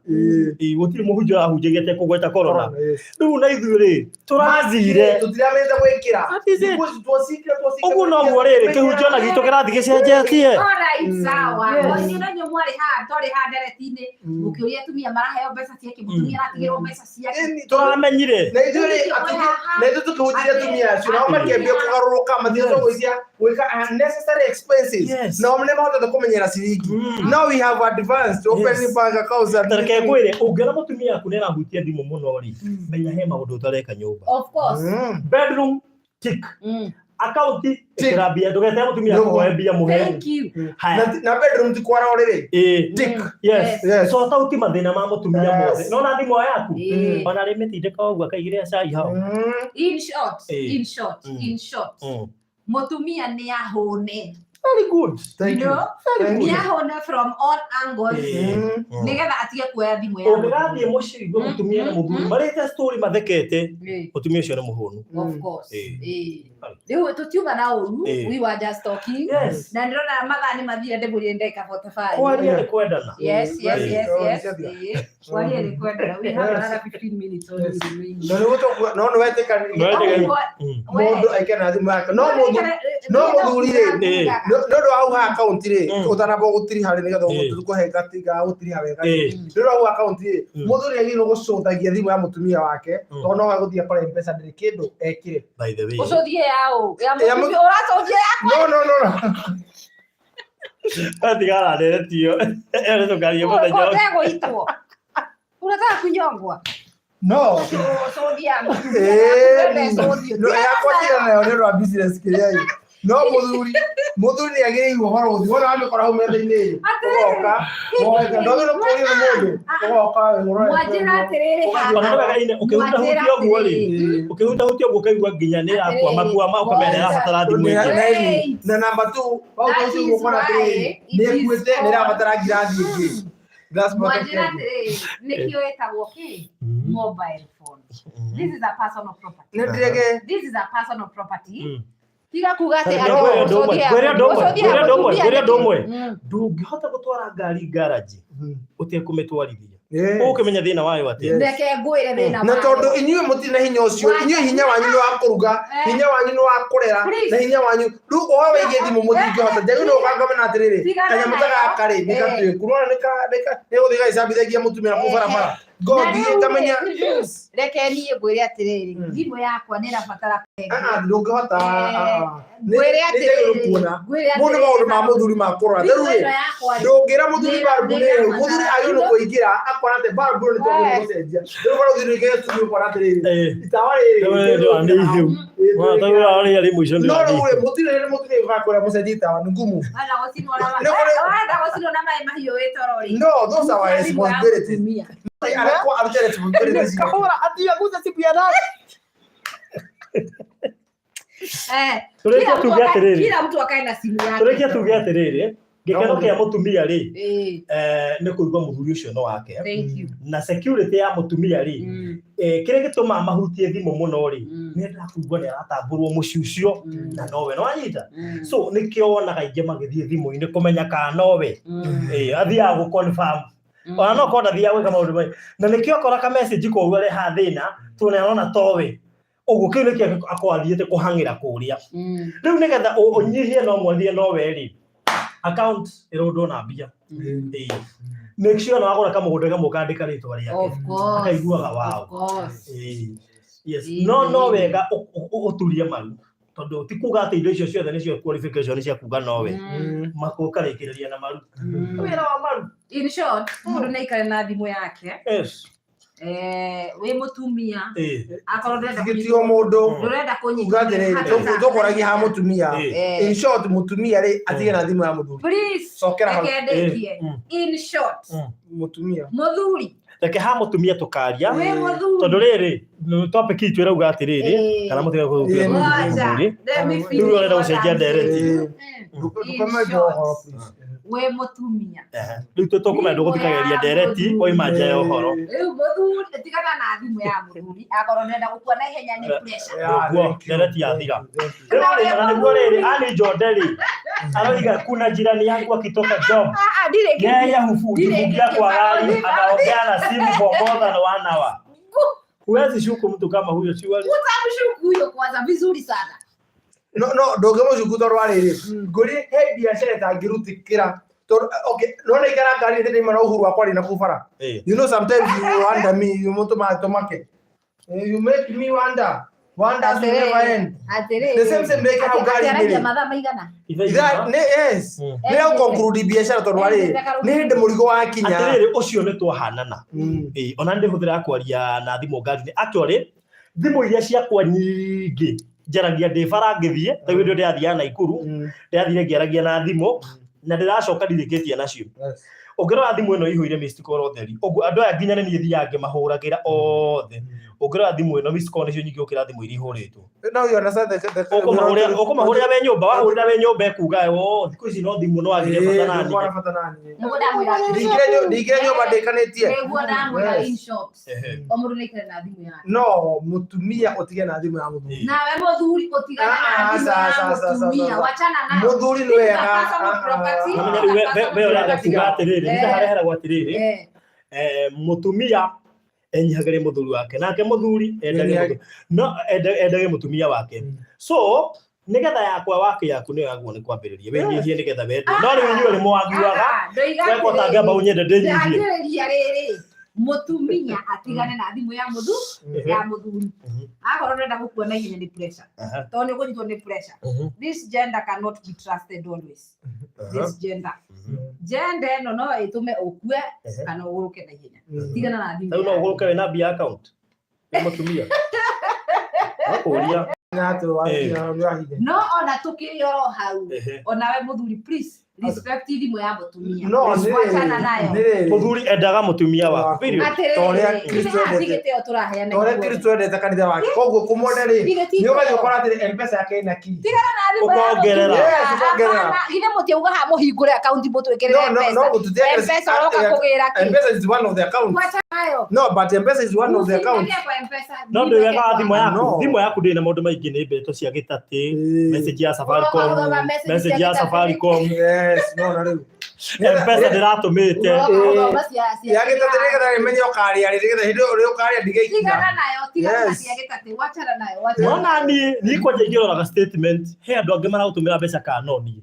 Gũtirĩ mũhunjia ũrahunjagia atekũgweta corona. Rĩu na ithuĩ rĩ, tũrathire. Tũtiramenyete gwĩkĩra. Ũguo noguo rĩrĩ, kĩhunjio na gitũ kĩrathiĩ gĩcenjetie. Alright, sawa. O inyuĩ na inyuĩ mwarĩ haha, twarĩ haha ndereti-inĩ, mũkĩũria atumia maraheo mbeca ciake, mũtumia aratigĩrwo mbeca ciake. Tũramenyire. Na ithuĩ rĩ, na ithuĩ tũkĩhunjĩria atumia acio, nao makĩambia kũgarũrũka, matigĩte gwĩcia gwĩka unnecessary expenses. Nao nĩ mahotete kũmenyera ciringi. Now we have advanced opening bank accounts and Ta reke ngwĩre, ũngĩona mũtumia waku nĩ arahutia thimũ mũno rĩ, menya he maũndũ ũtareka nyũmba. Of course. Bedroom tick. Account ĩkĩra mbia, ndũgete mũtumia akũhoe mbia mũhe. Thank you. Haya. Na bedroom ti kwara ũrĩrĩ. Tick. Yes. Yes. Sort out mathĩna ma mũtumia mothe. Nona thimũ yaku? Ona rĩ mĩtindĩka ũguo akaigĩrĩra cai hau. In short, in short, in short. Mũtumia nĩ ahũne. Very good. Thank you. Nĩ ahũne from all angles. Nĩgetha atige kuoya thimũ ya Ũngĩgathiĩ mũciĩ igue mũtumia na mũthuri marĩte story mathekete, mũtumia ũcio nĩ mũhũnu. Of course. Rĩu tũtiuma na ũru, we were just talking. Yes. Na ndĩrona mathaa nĩ mathire ndĩmũrie ndagĩka 45. Kwaria nĩ kwendana. Yes, yes, yes, yes. Kwaria nĩ kwendana. We have another 15 minutes only remaining. No nĩ wetĩkanĩria mũndũ aikare na thimũ yake. No mũthuri rĩ, nĩ ũndũ wa hau ha account rĩ, ũtanamba gũtiriha rĩ, nĩgetha tũkũhe gatiga gũtiriha wega rĩ. Nĩ ũndũ wa hau account rĩ, mũthuri agĩrĩirwo gũcũthagia thimũ ya mũtumia wake, tondũ no agũthiĩ akore M-Pesa ndĩrĩ kĩndũ ekĩre. By the way. Ũcũthie ya ũ? Ya mũtumia ũracũthia ya No, no, no, no. Atigara nderetio. Ĩyo nĩ tũkaria mũthenya ũngĩ. Ũtegũitwo. Unataka kunyongwa? No. Ũcũthia No, yakwa tiga nayo nĩ ũndũ wa business kĩrĩa ĩ. No mũthuri, mũthuri nĩ agĩrĩirwo barũthi. Wona wamĩkora hau metha-inĩ ĩ, ũgoka, ũgoka, ndwagĩrĩirwo kũũrio nĩ mũndũ, ũgoka ũrore. Mwanjĩra atĩrĩrĩ Ona nĩ wega ine, ũkĩhutahutia ũguo rĩ, ũkĩhutahutia ũguo ũkaigua nginya nĩ ĩrakwama kwama ũkamenya nĩ ĩrabatara thimũ ĩngĩ. Na namba 2, wahutahutia ũguo ũkona atĩrĩrĩ, nĩ ĩkuĩte, nĩ ĩrabatara ngirathi ĩngĩ. That's what I'm Mwanjĩra saying. atĩrĩrĩ, nĩkĩo ĩtagwo kĩ? Mobile phone. This is a personal property. Nĩ ndĩrege. This is a personal property. Tiga kuga atĩ Ngwĩre ũndũ ũmwe, ngwĩre ũndũ ũmwe, ngwĩre ũndũ ũmwe, ngwĩre ũndũ ũmwe. Ndũngĩhota gũtwara ngari ngaraji ũtekũmĩtwarithia. Ũkĩmenya thĩna wayo atĩa? Reke ngwĩre thĩna Na wayo. tondũ inyuĩ mũtirĩ na hinya ũcio, inyuĩ hinya wanyu nĩ wa kũruga, hinya wanyu nĩ wa kũrera, Please. na hinya wanyu rĩu ũhoro wĩgiĩ thimũ mũtingĩhota. Njagĩrĩirwo gũkangamena atĩrĩrĩ, Tigana kanyamũ ta nayo. gaka rĩ nĩ gatuĩku, nĩwona nĩ gũthiĩ gagĩcambithagia mũtumia na kũu barabara, ngothi Na rĩu ĩkamenya. rĩ, reke niĩ ngwĩre atĩrĩrĩ, Mm. thimũ yakwa nĩ ĩrabatara Ah, ah, ndũngĩhota. Eh, Ah, ah. Nĩ ngwĩre nĩ njagĩrĩirwo atĩrĩrĩ, kuona ngwĩre mũndũ atĩrĩrĩ, maũndũ ma mũthuri ma kũrora. Thimũ Rĩu rĩ, ĩno yakwa rĩ, ndũngĩra mũthuri Nĩ- barbu nĩ nĩ ĩrabatara mũthuri agĩrĩirwo thimũ. kũingĩra akora atĩ barbu nĩ twagĩrĩirwo gũcenjia. Rĩu barũthi nĩ kĩrĩa studio ũkora atĩrĩrĩ, itawa rĩrĩ Rĩu nĩ nĩ ihiũ. Rĩ mũico no rĩu rĩ, mũtirĩ hĩndĩ mũtirĩ ũgakwĩra mũcenjie itawa nĩ ngumu. Wenda gũcinwo na Nĩ kũrĩ- wenda gũcinwo na maĩ mahiũ wĩ toro rĩ. No, those are our Thimũ ya responsibilities. mũtumia. Arekwo arute responsibilities. Kahũra atiga guca simu ya nani. Eh, Tũrĩkie kila mtu tuge atĩrĩrĩ. kila mtu akae na simu yake. Tũrĩkie tuge atĩrĩrĩ, gĩkeno kĩa mũtumia rĩ, Eh, nĩ kũigua mũthuri ũcio no wake. thank you. Na security ya mũtumia rĩ, kĩrĩa gĩtũmaga mahutie thimũ mũno rĩ, nĩ endaga kũigua nĩ aratambũrwo mũciĩ ũcio na nowe no anyita. So nĩkĩo wonaga aingĩ magĩthiĩ thimũ-inĩ kũmenya kana nowe. Athiaga gũ confirm. Ona no korwo ndathiaga gwĩka maũndũ maingĩ. Na nĩkĩo akora ka message koru arehaga thĩna tondũ nĩ arona towe. Ũguo kĩu nĩkĩo akorwo athiĩte kũhang'ĩra kũrĩa. Rĩu nĩgetha ũnyihie no mwathiĩ nowe rĩ, account ĩrũndwo na mbia. Make sure na wagũra kamũgũnda kamwe ũkandĩka rĩtwa rĩake. Of course. Akaiguaga wow. Of course. Yes. No no wega ũturie maru tondũ ti kuga atĩ indo icio ciothe nĩcio qualification cia kuga nowe. Makũkarĩkĩrĩria na maru. Wĩra wa maru. In short, mũndũ nĩ aikare na thimũ yake. Yes. Wĩ mũtumia, akorwo ndũrenda Gĩtio mũndũ ndũrenda uga atĩrĩrĩ, tũkũragia ha mũtumia. In short, mũtumia rĩ atige na thimũ ya mũthuri. Please, Cokera hau. reke ndĩkie. In short, Mũtumia. mũthuri, Reke ha mũtumia tũkaria. wĩ mũthuri. Tondũ rĩrĩ, topic itũ ĩrauga atĩrĩrĩ, kana mũtige Ĩĩ. Ngoja, let me Rĩu finish ũrenda what gũcenjia I'm ndereti. saying. Ndũkame In short, ũhoro please. wĩ mũtumia. Rĩu tũkũmenya ndũgũthikagĩrĩria ndereti waima nja ya ũhoro. Rĩu mũthuri, tigana na thimũ ya mũthuri, akorwo ndũrenda gũkua na ihenya nĩ pressure. Yeah, Nĩguo, thank you. ndereti yathira. Thank you. Rĩu rĩ, na nĩguo rĩrĩ, Annie Njonde rĩ, aroiga kuna jirani yangu akitoka job Ah, ah, ndirĩ yeye hujifungia kwa gari anaongea na simu for more than 1 hour. Huwezi shuku mtu kama huyo surely. Utamshuku huyo kwanza vizuri sana. No, no, ndũngĩmũcuku tondũ wa rĩrĩ, ngũri he biacara ĩtangĩrutĩkĩra. Tondũ, okay, nĩwona ikara ngari ndĩ ndĩma na uhuru wa kwaria na kũu bara. You know sometimes you wonder me, you mũtũmaga tũmake. You make me wonder. Wonders will never end. Atĩrĩrĩ. The same same ndĩkĩra hau Atĩ- ngari-inĩ atĩ aragia rĩ. mathaa maigana? Ithaa- yes. Nĩ ũkonclude biacara tondũ wa rĩrĩ, nĩ hĩndĩ mũrigo wakinya. Atĩrĩrĩ, ũcio nĩ twahanana. Ona nĩ ndĩhũthĩraga kwaria na thimũ ngari-inĩ. Actually, thimũ iria ciakwa nyingĩ njaragia ndĩ bara ngĩthiĩ, ta hĩndĩ ĩyo ndĩrathiaga Naikuru, ndĩrathire ngĩaragia na thimũ, na ndĩracoka ndirĩkĩtie nacio. Ũngĩrora thimũ ĩno ĩihũire missed call theri, ũguo andũ aya nginya nĩ niĩ thiaga ngĩmahũragĩra othe. Ũngĩrora thimũ ĩno missed call nĩcio nyingĩ gũkĩra thimũ iria ihũrĩtwo. No you understand the Ũkũmahũrĩra wĩ nyũmba, wahũrĩra wĩ nyũmba ĩkuga, "Oh, thikũ ici no thimũ no agire bata nani." Ndũkwana bata nani. Nĩguo ndamwĩra atĩrĩrĩ. Ndingĩre nyũmba ndĩkanĩtie. Nĩguo ndamwĩra in short. O mũndũ nĩ aikare na thimũ yake. No mũtumia ũtige na thimũ ya mũthuri. Nawe mũthuri ũtigane na Ah, thimũ sa, ya sa, sa, sa, mũtumia, sa. wachana nayo. Mũthuri nĩ wega. Personal property. Namenya rĩu we ũrenda kuga atĩrĩrĩ, nĩ hareheragwo atĩrĩrĩ, mũtumia enyihagĩrie mũthuri wake, nake mũthuri endage Enyihage. no endage mũtumia wake. So nĩgetha yakwa wake yaku nĩyo yagwo nĩ kwambĩrĩria wĩnyihie nĩgetha wendwo. No rĩu inyuĩ nĩ mwagiaga wekwo tangĩamba ũnyende ndĩnyihie. Ndambĩrĩria rĩrĩ, mũtumia atigane na thimũ ya mũthuri ya mũthuri. Akorwo ndũrenda gũkua na ihenya nĩ pressure. Tondũ nĩ ũkũnyitwo nĩ pressure. This gender cannot be trusted always. This gender. Gender ĩno no ĩtũme ũkue kana ũgũrũke na ihenya. Tigana na thimũ. Rĩu no ũgũrũke wĩna mbia account wĩ mũtumia. Ũkũria. No ona tũkĩrĩ oro hau, onawe mũthuri please respect thimũ ya mũtumia. No, nĩ Wachana nayo. rĩrĩ. Mũthuri endaga mũtumia waku. Period. Atĩrĩrĩ, Kristo haha ti endete. gĩtĩo tũraheana Torĩa ithuothe. Kristo endete kanitha wake. Koguo kũmwenda rĩ, Githĩ ti nĩ ũgathiĩ gĩtĩo? ũkora atĩrĩ M-Pesa yake ĩna key. Tigana na thimũ ya Ũkongerera. mũtumia. Yes, ũkongerera. Hapana, githĩ mũtiauga haha mũhingũre akaunti mũtwĩkĩrĩre No, no, no, M-Pesa. gũtutiaga- M-Pesa ũroka kũgĩra kĩ? M-Pesa is one of the accounts. Wachana nayo. No, but M-Pesa is one of the accounts. Mũciingagie kwa M-Pesa, No ndĩ wega wa thimũ yaku. No. Thimũ yaku ndĩrĩ na maũndũ maingĩ, nĩ mbeto cia gĩtatĩ, message ya Ũroka Safaricom, gũthoma message message cia ya gĩtatĩ. Safaricom. Yes, no, na rĩu. Mpesa ndĩratũmĩte. Ũroka cia Ya gĩtatĩ nĩgetha ĩmenye ũkarĩa rĩ nĩgetha hĩndĩ ĩyo ũkarĩa ndigaikinya. Tigana nayo, tigana na Yes. cia gĩtatĩ, wachana nayo, wachana Wona nayo. niĩ niĩ kwanja ingĩroraga statement he andũ angĩ maragũtũmĩra mbeca kana no niĩ.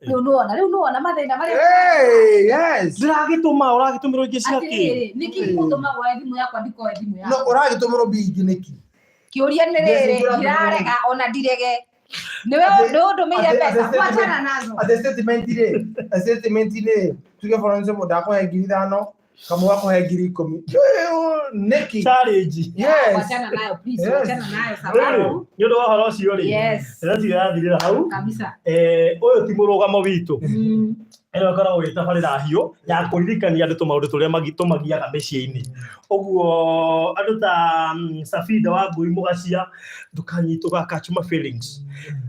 Rĩu nĩwona, rĩu nĩwona mathĩna marĩa Hey, yes. Ndĩragĩtũma ũragĩtũmĩrwo ingĩ cia kĩ? Atĩrĩrĩ, nĩkĩ gũtũma woe thimũ yakwa ndikoe thimũ No yaku? ũragĩtũmĩrwo mbia ingĩ nĩkĩ? Kĩũria nĩ Mbeca rĩrĩ, ingĩ ũratũmĩrwo ndirarega ona ndirege. Nĩwe Atĩ- nĩwe ũndũmĩire atĩ- mbeca, atĩ wachana nazo. Atĩ statement rĩ, statement rĩ, tuge for example ndakũhe 5,000, kamwe gakũhe 10,000. Nĩkĩ? Challenge. Yes. Wachana nayo, please, Yes. wachana nayo Rĩu sababu. nĩ ũndũ wa ũhoro ũcio rĩ, Yes. ndĩreciria yathirĩra hau. Kabisa. Ũyũ ti mũrũgamo witũ. Ĩno ĩkoragwo ĩ tabarĩra hiũ ya kũririkania andũ tũmaũndũ tũrĩa tũmagiaga mĩciĩ-inĩ. Ũguo andũ ta Safida wa Ngui Mũgacia, ndũkanyitwo catch my feelings.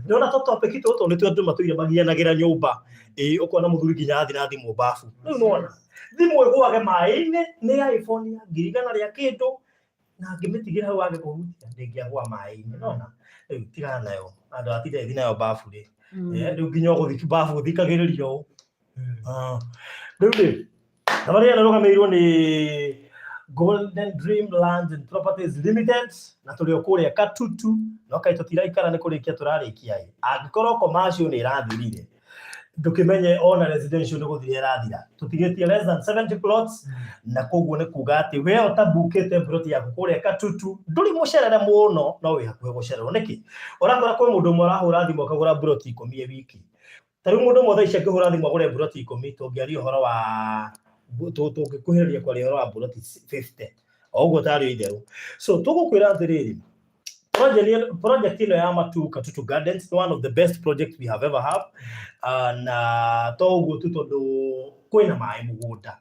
Nĩwona tũ topic tũtũ nĩtuo andũ matũire magianagĩra nyũmba. Ĩĩ ũkona mũthuri nginya athiĩ na thimũ babu. Rĩu nĩwona thimũ ĩgũage maĩ-inĩ nĩ iPhone ya ngiri igana rĩa kĩndũ na ngĩmĩtigĩra hau age kũhutia ndĩngĩagũa maĩ-inĩ. Nĩwona rĩu tigana nayo andũ atinda ĩthiĩ nayo babu rĩ. Rĩu nginya ũgũthiĩ babu ũthikagĩrĩria ũũ. Rĩu rĩ thabarĩ ĩno ĩrũgamĩrĩirwo nĩ Golden Dream Lands and Properties Limited na tũrĩ o kũrĩa Katutu no kaĩ tũtiraikara nĩ kũrĩkia tũrarĩkia ĩ angĩkorwo commercial nĩ ĩrathirire ndũkĩmenye ona residential nĩ gũthira ĩrathira tũtigĩtie less than 70 plots na koguo nĩ kuga atĩ we ũtabukĩte plot yaku kũrĩa Katutu ndũrĩ mũcerere mũno no wĩ hakuhĩ gũcererwo nĩkĩ ũrakora kwĩ mũndũ ũmwe ũrahũra thimũ akagũra plot 10 e wiki ta rĩu mũndũ ũmwe thaa ici akĩhũra thimũ agũre plot 10 tũngĩaria ũhoro wa tũngĩkuhĩrĩria kwaria ũhoro wa plot 50 o ũguo tarĩ itherũ so tũgũkwĩra atĩrĩrĩ project ĩno ya Matu Katutu Gardens one of the best project we have ever have na to ũguo tu tondũ kwĩna maĩ mũgũnda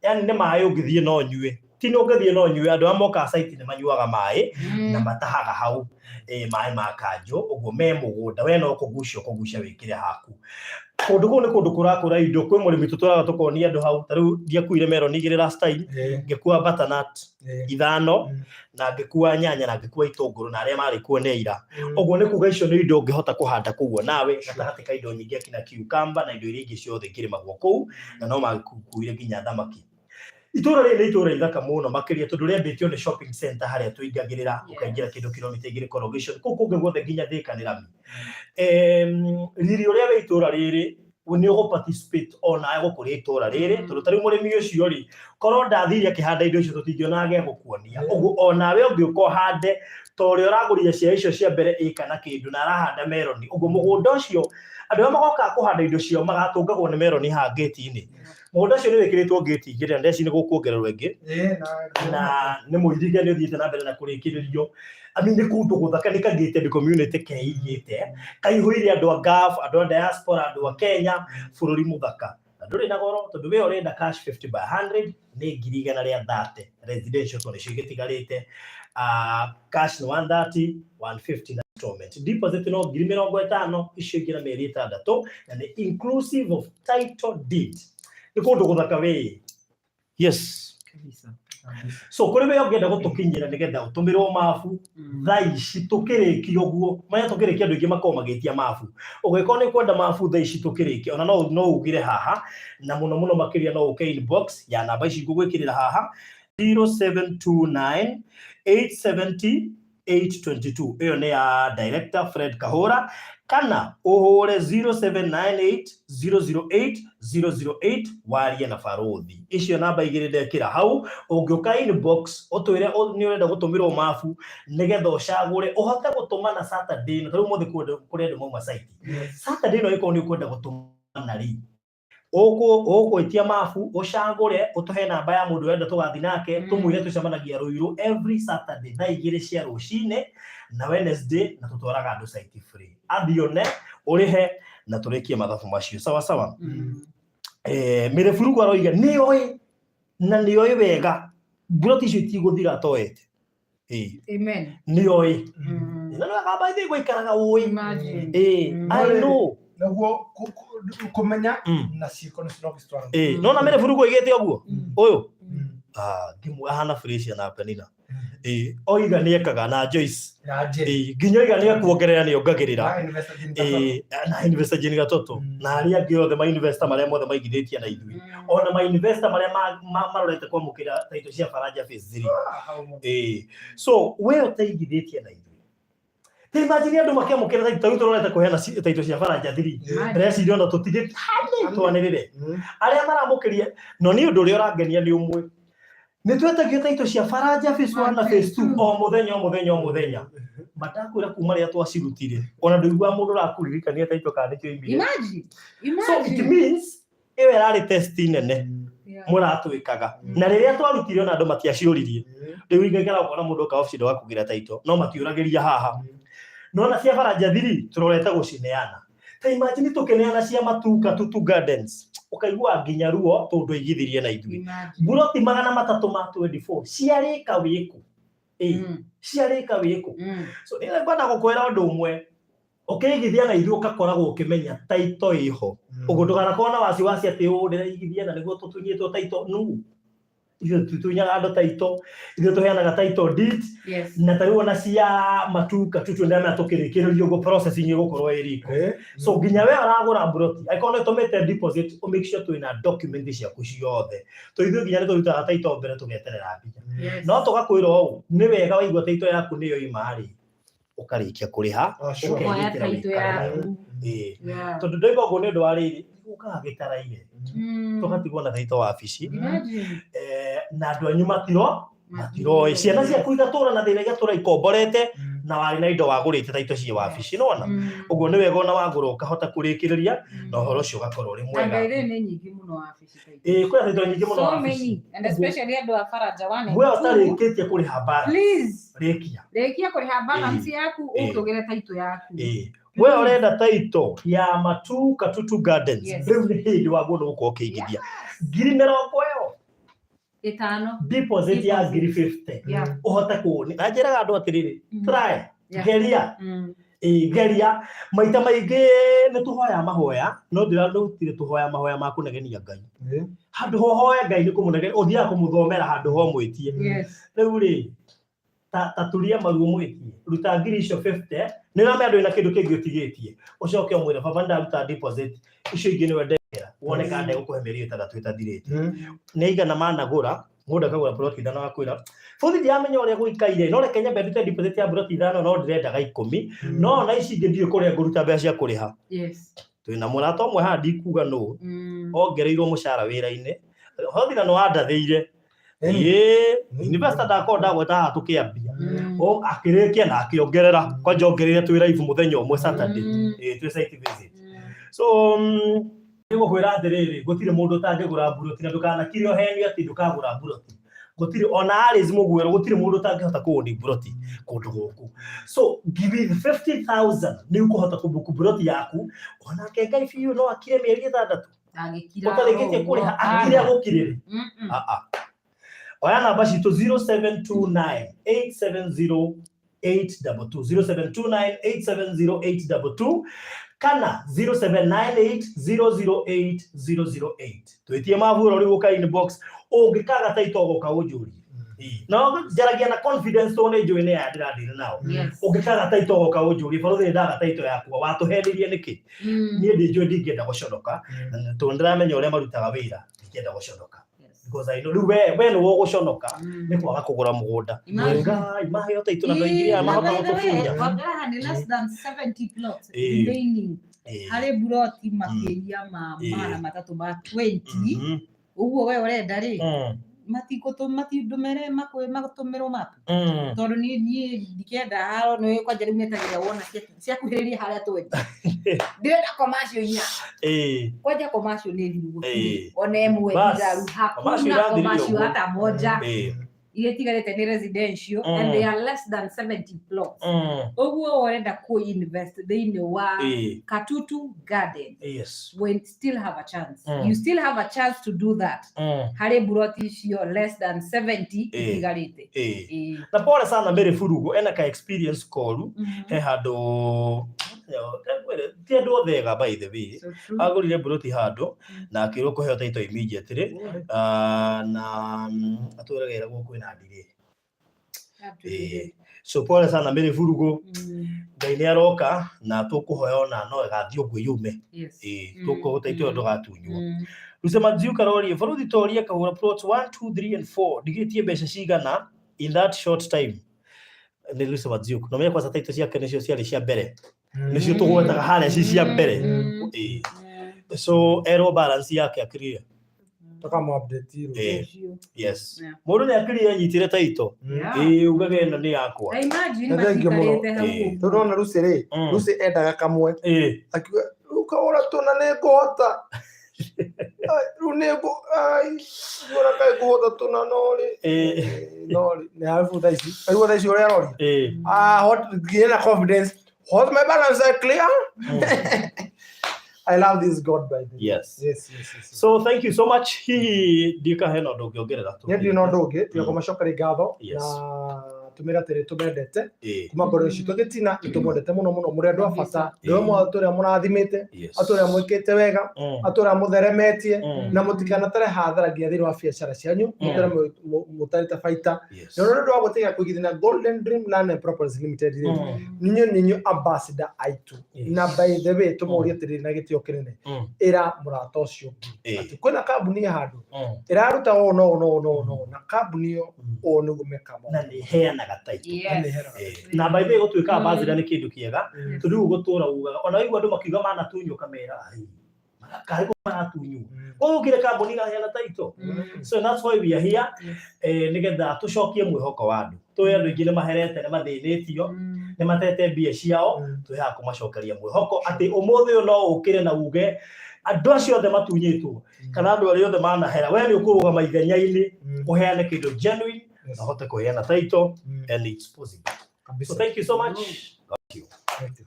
yani nĩ maĩ ũngĩthiĩ no ũnyue ti nĩ ũngĩthiĩ no ũnyue andũ arĩa mokaga site nĩ manyuaga maĩ na matahaga hau maĩ ma kanjũ ũguo me mũgũnda we no kũgucia ũkũgucia wĩkĩre haku kũndũ kũu nĩ kũndũ kũrakũra indo kwĩ mũrĩmi tũtũraga tũkonia andũ hau ta rĩu ndiakuire meroni igĩrĩ last time ngĩkua butternut 5 na ngĩkua nyanya na ngĩkua itũngũrũ na arĩa marĩ kuo nĩ ira ũguo nĩ kuga icio nĩ indo ũngĩhota kũhanda kũguo nawe gatagatĩ ka indo nyingĩ akina cucumber na indo iria ingĩ ciothe ikĩrĩmagwo kũu na no makuire nginya thamaki itũra rĩrĩ nĩ itũra ithaka mũno makĩria tondũ rĩambĩtio nĩ shopping center harĩa tũingagĩrĩra ũkaingĩra kĩndũ kilomita 2 corrugation kũu kũngĩ guothe nginya Thika nĩ rami riri ũrĩa wĩ itũra rĩrĩ nĩ ũgũ participate onawe gũkũria itũra rĩrĩ tondũ ta rĩu mũrĩmi ũcio rĩ korwo ndathire akĩhanda indo icio tũtingĩona gĩa gũkuonia ũguo onawe ũngĩũka ũhande ta ũrĩa ũragũrire cia icio cia mbere ĩka na kĩndũ na arahanda meroni ũguo mũgũnda ũcio andũ arĩa magokaga kũhanda indo ciao magatũngagwo nĩ meroni haha ngĩti-inĩ mũgũnda ũcio nĩ wĩkĩrĩtwo ngĩti igĩrĩ na ndeci nĩ gũkuongererwo ĩngĩ na nĩ mũirige nĩ ũthiĩte na mbere na kũrĩkĩrĩrio I mean, nĩ kũndũ gũthaka nĩ ka gated community keigĩte kaihũire andũ a Gulf andũ a diaspora andũ a Kenya bũrũri mũthaka na ndũrĩ na goro tondũ we ũrenda cash 50 by 100 nĩ 130,000 residential tondũ nĩcio igĩtigarĩte cash nĩ 130 150 na installment deposit no 50,000 icio ingĩ na mĩeri 6 na nĩ inclusive of title deed nĩ kũndũ gũthaka we yes Kabisa. so kũrĩ we ũngĩenda gũtũkinyĩra nĩgetha ũtũmĩrwo mabu thaa ici tũkĩrĩkia ũguo maya tũkĩrĩkia andũ aingĩ makoragwo magĩtia mabu ũngĩkorwo nĩ kwenda mabu thaa ici tũkĩrĩkia ona no ugire haha na mũno mũno makĩria no ũke inbox ya namba ici ngũgwĩkĩrĩra haha 0729 870 822 ĩyo nĩ ya director Fred Kahora kana ũhũre 0798 008 008 warie na barothi icio namba igĩrĩ ndekĩra hau ũngĩũka inbox ũtwĩre nĩ ũrenda gũtũmĩrwo mabu nĩgetha ũcagũre ũhote gũtũma na Saturday ĩno tarĩu ũmũthĩ kũrĩ andũ mauma site Saturday ĩno ĩkorwo nĩ ũkwenda gũtũmana rĩ ũgwĩtia mabu ũcagũre ũtũhe namba ya mũndũ ũrenda tũgathiĩ nake tũmwĩre tũcemanagia Ruiru every Saturday thaa 2 cia rũcinĩ na Wednesday na tũtwaraga andũ site free athione ũrĩhe na tũrĩkie mathabu macio sawa sawa Mĩrĩ aroiga nĩoĩ na nĩoĩ wega mburoti icio itigũthira atoete Amen. Nĩoĩ na nĩ akamba ithuĩ gũikaraga ũĩ Imagine. I know Naguo kũmenya na ciĩko nĩ cirogĩcitwarana. Nona Mĩrĩ Burugu oigĩte ũguo ũyũ ngĩmwe ahana Felicia na Penina. Ĩĩ, oiga nĩ ekaga na Joyce. Na Jane. Ĩĩ, nginya oiga nĩ ekuongerera nĩ ongagĩrĩra. Na investor Jane Gatot. Ĩĩ, na investor Jane Gatoto na arĩa angĩ othe ma investor marĩa mothe maigithĩtie na ithuĩ, ona ma investor marĩa marorete kwamũkĩra taito cia Faraja Phase 3. Ah, hau mũno. Ĩĩ, so we ũtaigithĩtie na ithuĩ, ta imagine andũ makĩamũkĩra taito, tarĩu tũrorete kũheana taito cia Faraja 3. Ndĩreciria ona tũtige hanĩ twanĩrĩre arĩa maramũkĩria, no nĩ ũndũ ũrĩa ũrangenia nĩ ũmwe, nĩ twetagio taito cia Faraja Phase 1 na Phase 2 o mũthenya, o mũthenya, o mũthenya. Matakwĩra kuma rĩrĩa twacirutire, ona ndũiguaga mũndũ ũrakũririkania taito kana nĩkĩo imire. Imagine. So it Imagine. means ĩyo ĩrarĩ test nene mũratwĩkaga. Na rĩrĩa twarutire, ona andũ matiaciũririe. Rĩu ingĩkera ũkona mũndũ oka obici wa kũgĩra taito, no matiũragĩria haha. No na cia Faraja 3 tũrorete gũcineana. Ta imagine tũkĩneana cia Matuka Tutu Gardens, ũkaigua nginya ruo tondũ aigithirie na ithuĩ. Imagine. Mburoti 324 ciarĩka wĩkũ? Ĩĩ, ciarĩka wĩkũ? So nĩ ngwenda gũkwĩra ũndũ ũmwe, ũkĩigithia na ithuĩ ũgakoragwo ũkĩmenya taito ĩho. Ũguo ndũganakorwo na wasiwasi atĩ ũũ ndĩraigithia na nĩguo tũtunyĩtwo taito. Nu ithuĩ tũtunyaga andũ taito, ithuĩ tũheanaga title deed. Na ta rĩu ona cia Matuka Tutu ndĩramenya tũkĩrĩkĩrĩria ũguo processing ĩgũkorwo ĩ riko. So nginya we ũragũra mburoti, angĩkorwo nĩ ũtũmĩte deposit, ũ make sure twĩna document ciaku ciothe, to ithuĩ nginya nĩ tũrutaga taito mbere tũgeterera mbia. No tũgakwĩra ũũ, nĩ wega waigua taito yaku nĩyo ima rĩ, ũkarĩkia kũrĩha. Ah, sure. Ũkoya Ũkegitĩra taito wĩikare nayo. yaku. Ĩĩ. Tondũ ndoiga ũguo nĩ ũndũ wa rĩrĩ, gũkaga gĩtaraire, tũgatigwo na taito wabici. Imagine. Na andũ anyu matiroĩ, ciana ciaku igatũra na thĩna, igatũra ikomborete na warĩ na indo wagũrĩte taito ciĩ wabici, nĩwona? Ũguo nĩ wega ona wagũra ũkahota kũrĩkĩrĩria na ũhoro ũcio ũgakorwo ũrĩ Na mwega. Ngai rĩ, nĩ nyingĩ mũno wabici taito. Ĩĩ, kwĩna taito nyingĩ mũno So wabici. many, and especially andũ a Faraja 1 and We 2. ũtarĩkĩtie kũrĩha balance, Please, rĩkia. rĩkia kũrĩha balance yaku, ũke ũgĩre taito yaku. Ĩĩ, we ũrenda taito ya Matuka Tutu Gardens, rĩu nĩ hĩndĩ wagwo nĩ gũkorwo ũkĩigithia 50,000 ĩyo 5. Deposit ya ngiri 50 ũhote kũ na njĩraga andũ atĩrĩrĩ, try, geria. Ĩĩ, geria. Maita maingĩ nĩ tũhoya mahoya, no ndĩrarutire tũhoya mahoya ma kũnegenia Ngai. Handũ ho hoe Ngai nĩ kũmũnegenia, ũthiaga kũmũthomera handũ ho mwĩtie. Rĩu rĩ, ta turia maruo mwĩtie, ruta ngiri icio 50, nĩ ũramenya ndũrĩ na kĩndũ kĩngĩ ũtigĩtie, ũcoke ũmwĩre, "Baba, nĩ ndaruta deposit, icio ingĩ nĩwe ndekera," wone kana ndegũkũhe mĩeri 6 ĩtathirĩte. Nĩ igana managũra mũndũ akagũra ploti 5, akwĩra, "Bũthi, ndiramenya ũrĩa gũikaire, no reke nyambe ndute deposit ya ploti 5, no ndĩrendaga 10, no ona ici ingĩ ndiũĩ kũrĩa ngũruta mbeca cia kũrĩha." Twĩna mũrata ũmwe haha, ndikuga nũ, ongereirwo mũcara wĩra-inĩ, hothira nĩ wandathĩire. Ĩĩ, investor ndakorwo ndagweta haha tũkĩambia. O akĩrĩkia na akĩongerera, kwanja ongereire twĩ live mũthenya ũmwe Saturday. Ĩĩ, twĩ site visit. So nĩgũkwĩra atĩrĩrĩ, gũtirĩ mũndũ ũtangĩgũra mburoti, na ndũkanakire ũhenio atĩ ndũkagũra mburoti. Gũtirĩ, ona Alice Mũguero, gũtirĩ mũndũ ũtangĩhota kũũni mburoti kũndũ gũkũ. So give it 50,000 nĩ ũkũhota kũbuku mburoti yaku. Onake Ngai biũ no akire mĩeri 6 Agĩkira ũtarĩkĩtie ũguo. kũrĩha, akire agũkirĩre. Ah, ah. Oya namba citũ, 0729 870 822, 0729 870 822 kana 0798 008 008. Twĩtie maburo rĩu, ũka inbox, ũngĩkaga taito ũgoka ũnjũrie. No njaragia na confidence tondũ nĩ njũĩ nĩ aya ndĩradira nao. Ũngĩkaga taito ũgoka ũnjũrie, "Barũthi, nĩ ndaga taito yakwa, watũhenirie nĩkĩ?" Niĩ ndĩ njũĩ ndingĩenda gũconoka, na tondũ ndĩramenya ũrĩa marutaga wĩra, ndingĩenda gũconoka because I know rĩu we nĩwe ũgũconoka nĩ kwaga kũgũra mũgũnda. Imagine. Ngai maheo taito na andũ aingĩ aya mahota gũtũbunya. Wangara nĩ less than 70 plots remaining harĩ mburoti makĩria ma 320. Ũguo we ũrenda rĩ, matindũmere matũmĩrwo mapu, tondũ niĩ ndikenda haro nĩ kwanja rĩu metagĩrĩra wona ciakuhĩrĩria harĩa 20, ndĩrenda commercial 4. Kwanja commercial nĩ thiru, gũtirĩ ona ĩmwe Bas, thigaru, commercial hakuna irathirire commercial ũguo. hata moja. Iria itigarĩte nĩ residential and they are less than 70 plots. Ũguo ũrenda kũ invest thĩinĩ wa Katutu Garden, we still have a chance. You still have a chance to do that harĩ mburoti icio less than 70 itigarĩte. Na pole sana Mary Burugu, ena ka experience koru. He handũ, ti andũ othe ega, by the way. So true. Agũrire mburoti handũ na akĩrwo kũheo title immediately. Ah, na atwĩraga ĩragwo kwĩna delay. Ĩĩ. So pole sana Mary Burugu. Ngai nĩ aroka na tũkũhoya ona no ĩgathiĩ ũguo yume. Yes. Ĩĩ, tũkũhota itũra ndũgatunywo. Lucy Madziuka aroria Baruthi toria kahũra plots 1 2 3 and 4 ndigĩtie mbeca cigana in that short time. Nĩ Lucy Madziuka. No menye kwanza taito ciake nĩcio ciarĩ cia mbere. Nĩcio tũgwetaga harĩa ci cia mbere. Ĩĩ. So erwo balance yake akĩrire. Tũkamũ update rũciũ. Ĩĩ. Yes. Mũndũ nĩ akĩrire anyitire taito. Ĩĩ ugaga ĩno nĩ yakwa. Ta imagine Na thank you mũno. macikarĩte hau Ĩĩ. ũguo. Tondũ ona Lucy rĩ, Lucy endaga kamwe. Akiuga rĩu kahũra tũna nĩ ngũhota. Ai, rĩu nĩ ngũ ai, ngona kaĩ ngũhota tũna no rĩ. No rĩ, nĩ arabu thaa ici. Aigua thaa ici ũrĩa aroria. Ah, what gain a confidence. What my balance are clear? I love this God by the way. Yes. So thank you so much. Hihi ndiũka hena ũndũ ũngĩongerera? Nĩ ndirĩ na ũndũ ũngĩ tiga kũmacokeria ngatho na tũmĩre atĩrĩ tũmendete kuma ngoro citũ gĩtina nĩ tũmwendete mũno mũno mũrĩ andũ a bata nĩwe atũ ũrĩa mũrathimĩte atũ ũrĩa mwĩkĩte wega atũ ũrĩa mũtheremetie na mũtikanatare hathara nginya thĩinĩ wa biacara cianyu mũtare mũtarĩte baita na nĩ ũndũ wa gwĩtĩkĩra kũigithia na Golden Dream Land and Properties Limited rĩ ninyo ninyo ambassador aitũ na by the way tũmũrie atĩrĩrĩ na gĩtĩo kĩnene ĩra mũrata ũcio ũngĩ atĩ kwĩna kambuni ya handũ ĩraruta ũũ na ũũ na ũũ na ũũ na ũũ na kambuni ĩyo ũũ nĩguo mekaga Na maũndũ. nĩ ĩheanaga title. Na nĩ ĩheanaga Na by the way gũtuĩka ambassador nĩ kĩndũ kĩega tondũ rĩu gũtũra ugaga ona waigua andũ makiuga manatunywo kamera ai karĩ kũ maratunywo ũgũkire kambuni iraheana title. So that's why we are here, nĩgetha tũcokie mwĩhoko wa andũ. Tũĩ andũ aingĩ nĩ maherete, nĩ mathĩnĩtio, nĩ matete mbia ciao. Twĩ haha kũmacokeria mwĩhoko atĩ ũmũthĩ ũyũ no ũkĩre na uge andũ acio othe matunyĩtwo kana andũ arĩa othe manahera, we nĩ ũkũrũgama ithenya-inĩ ũheane kĩndũ genuine na ũhote kũheana title, and it's possible. So Kabisa. thank you so much. Thank you.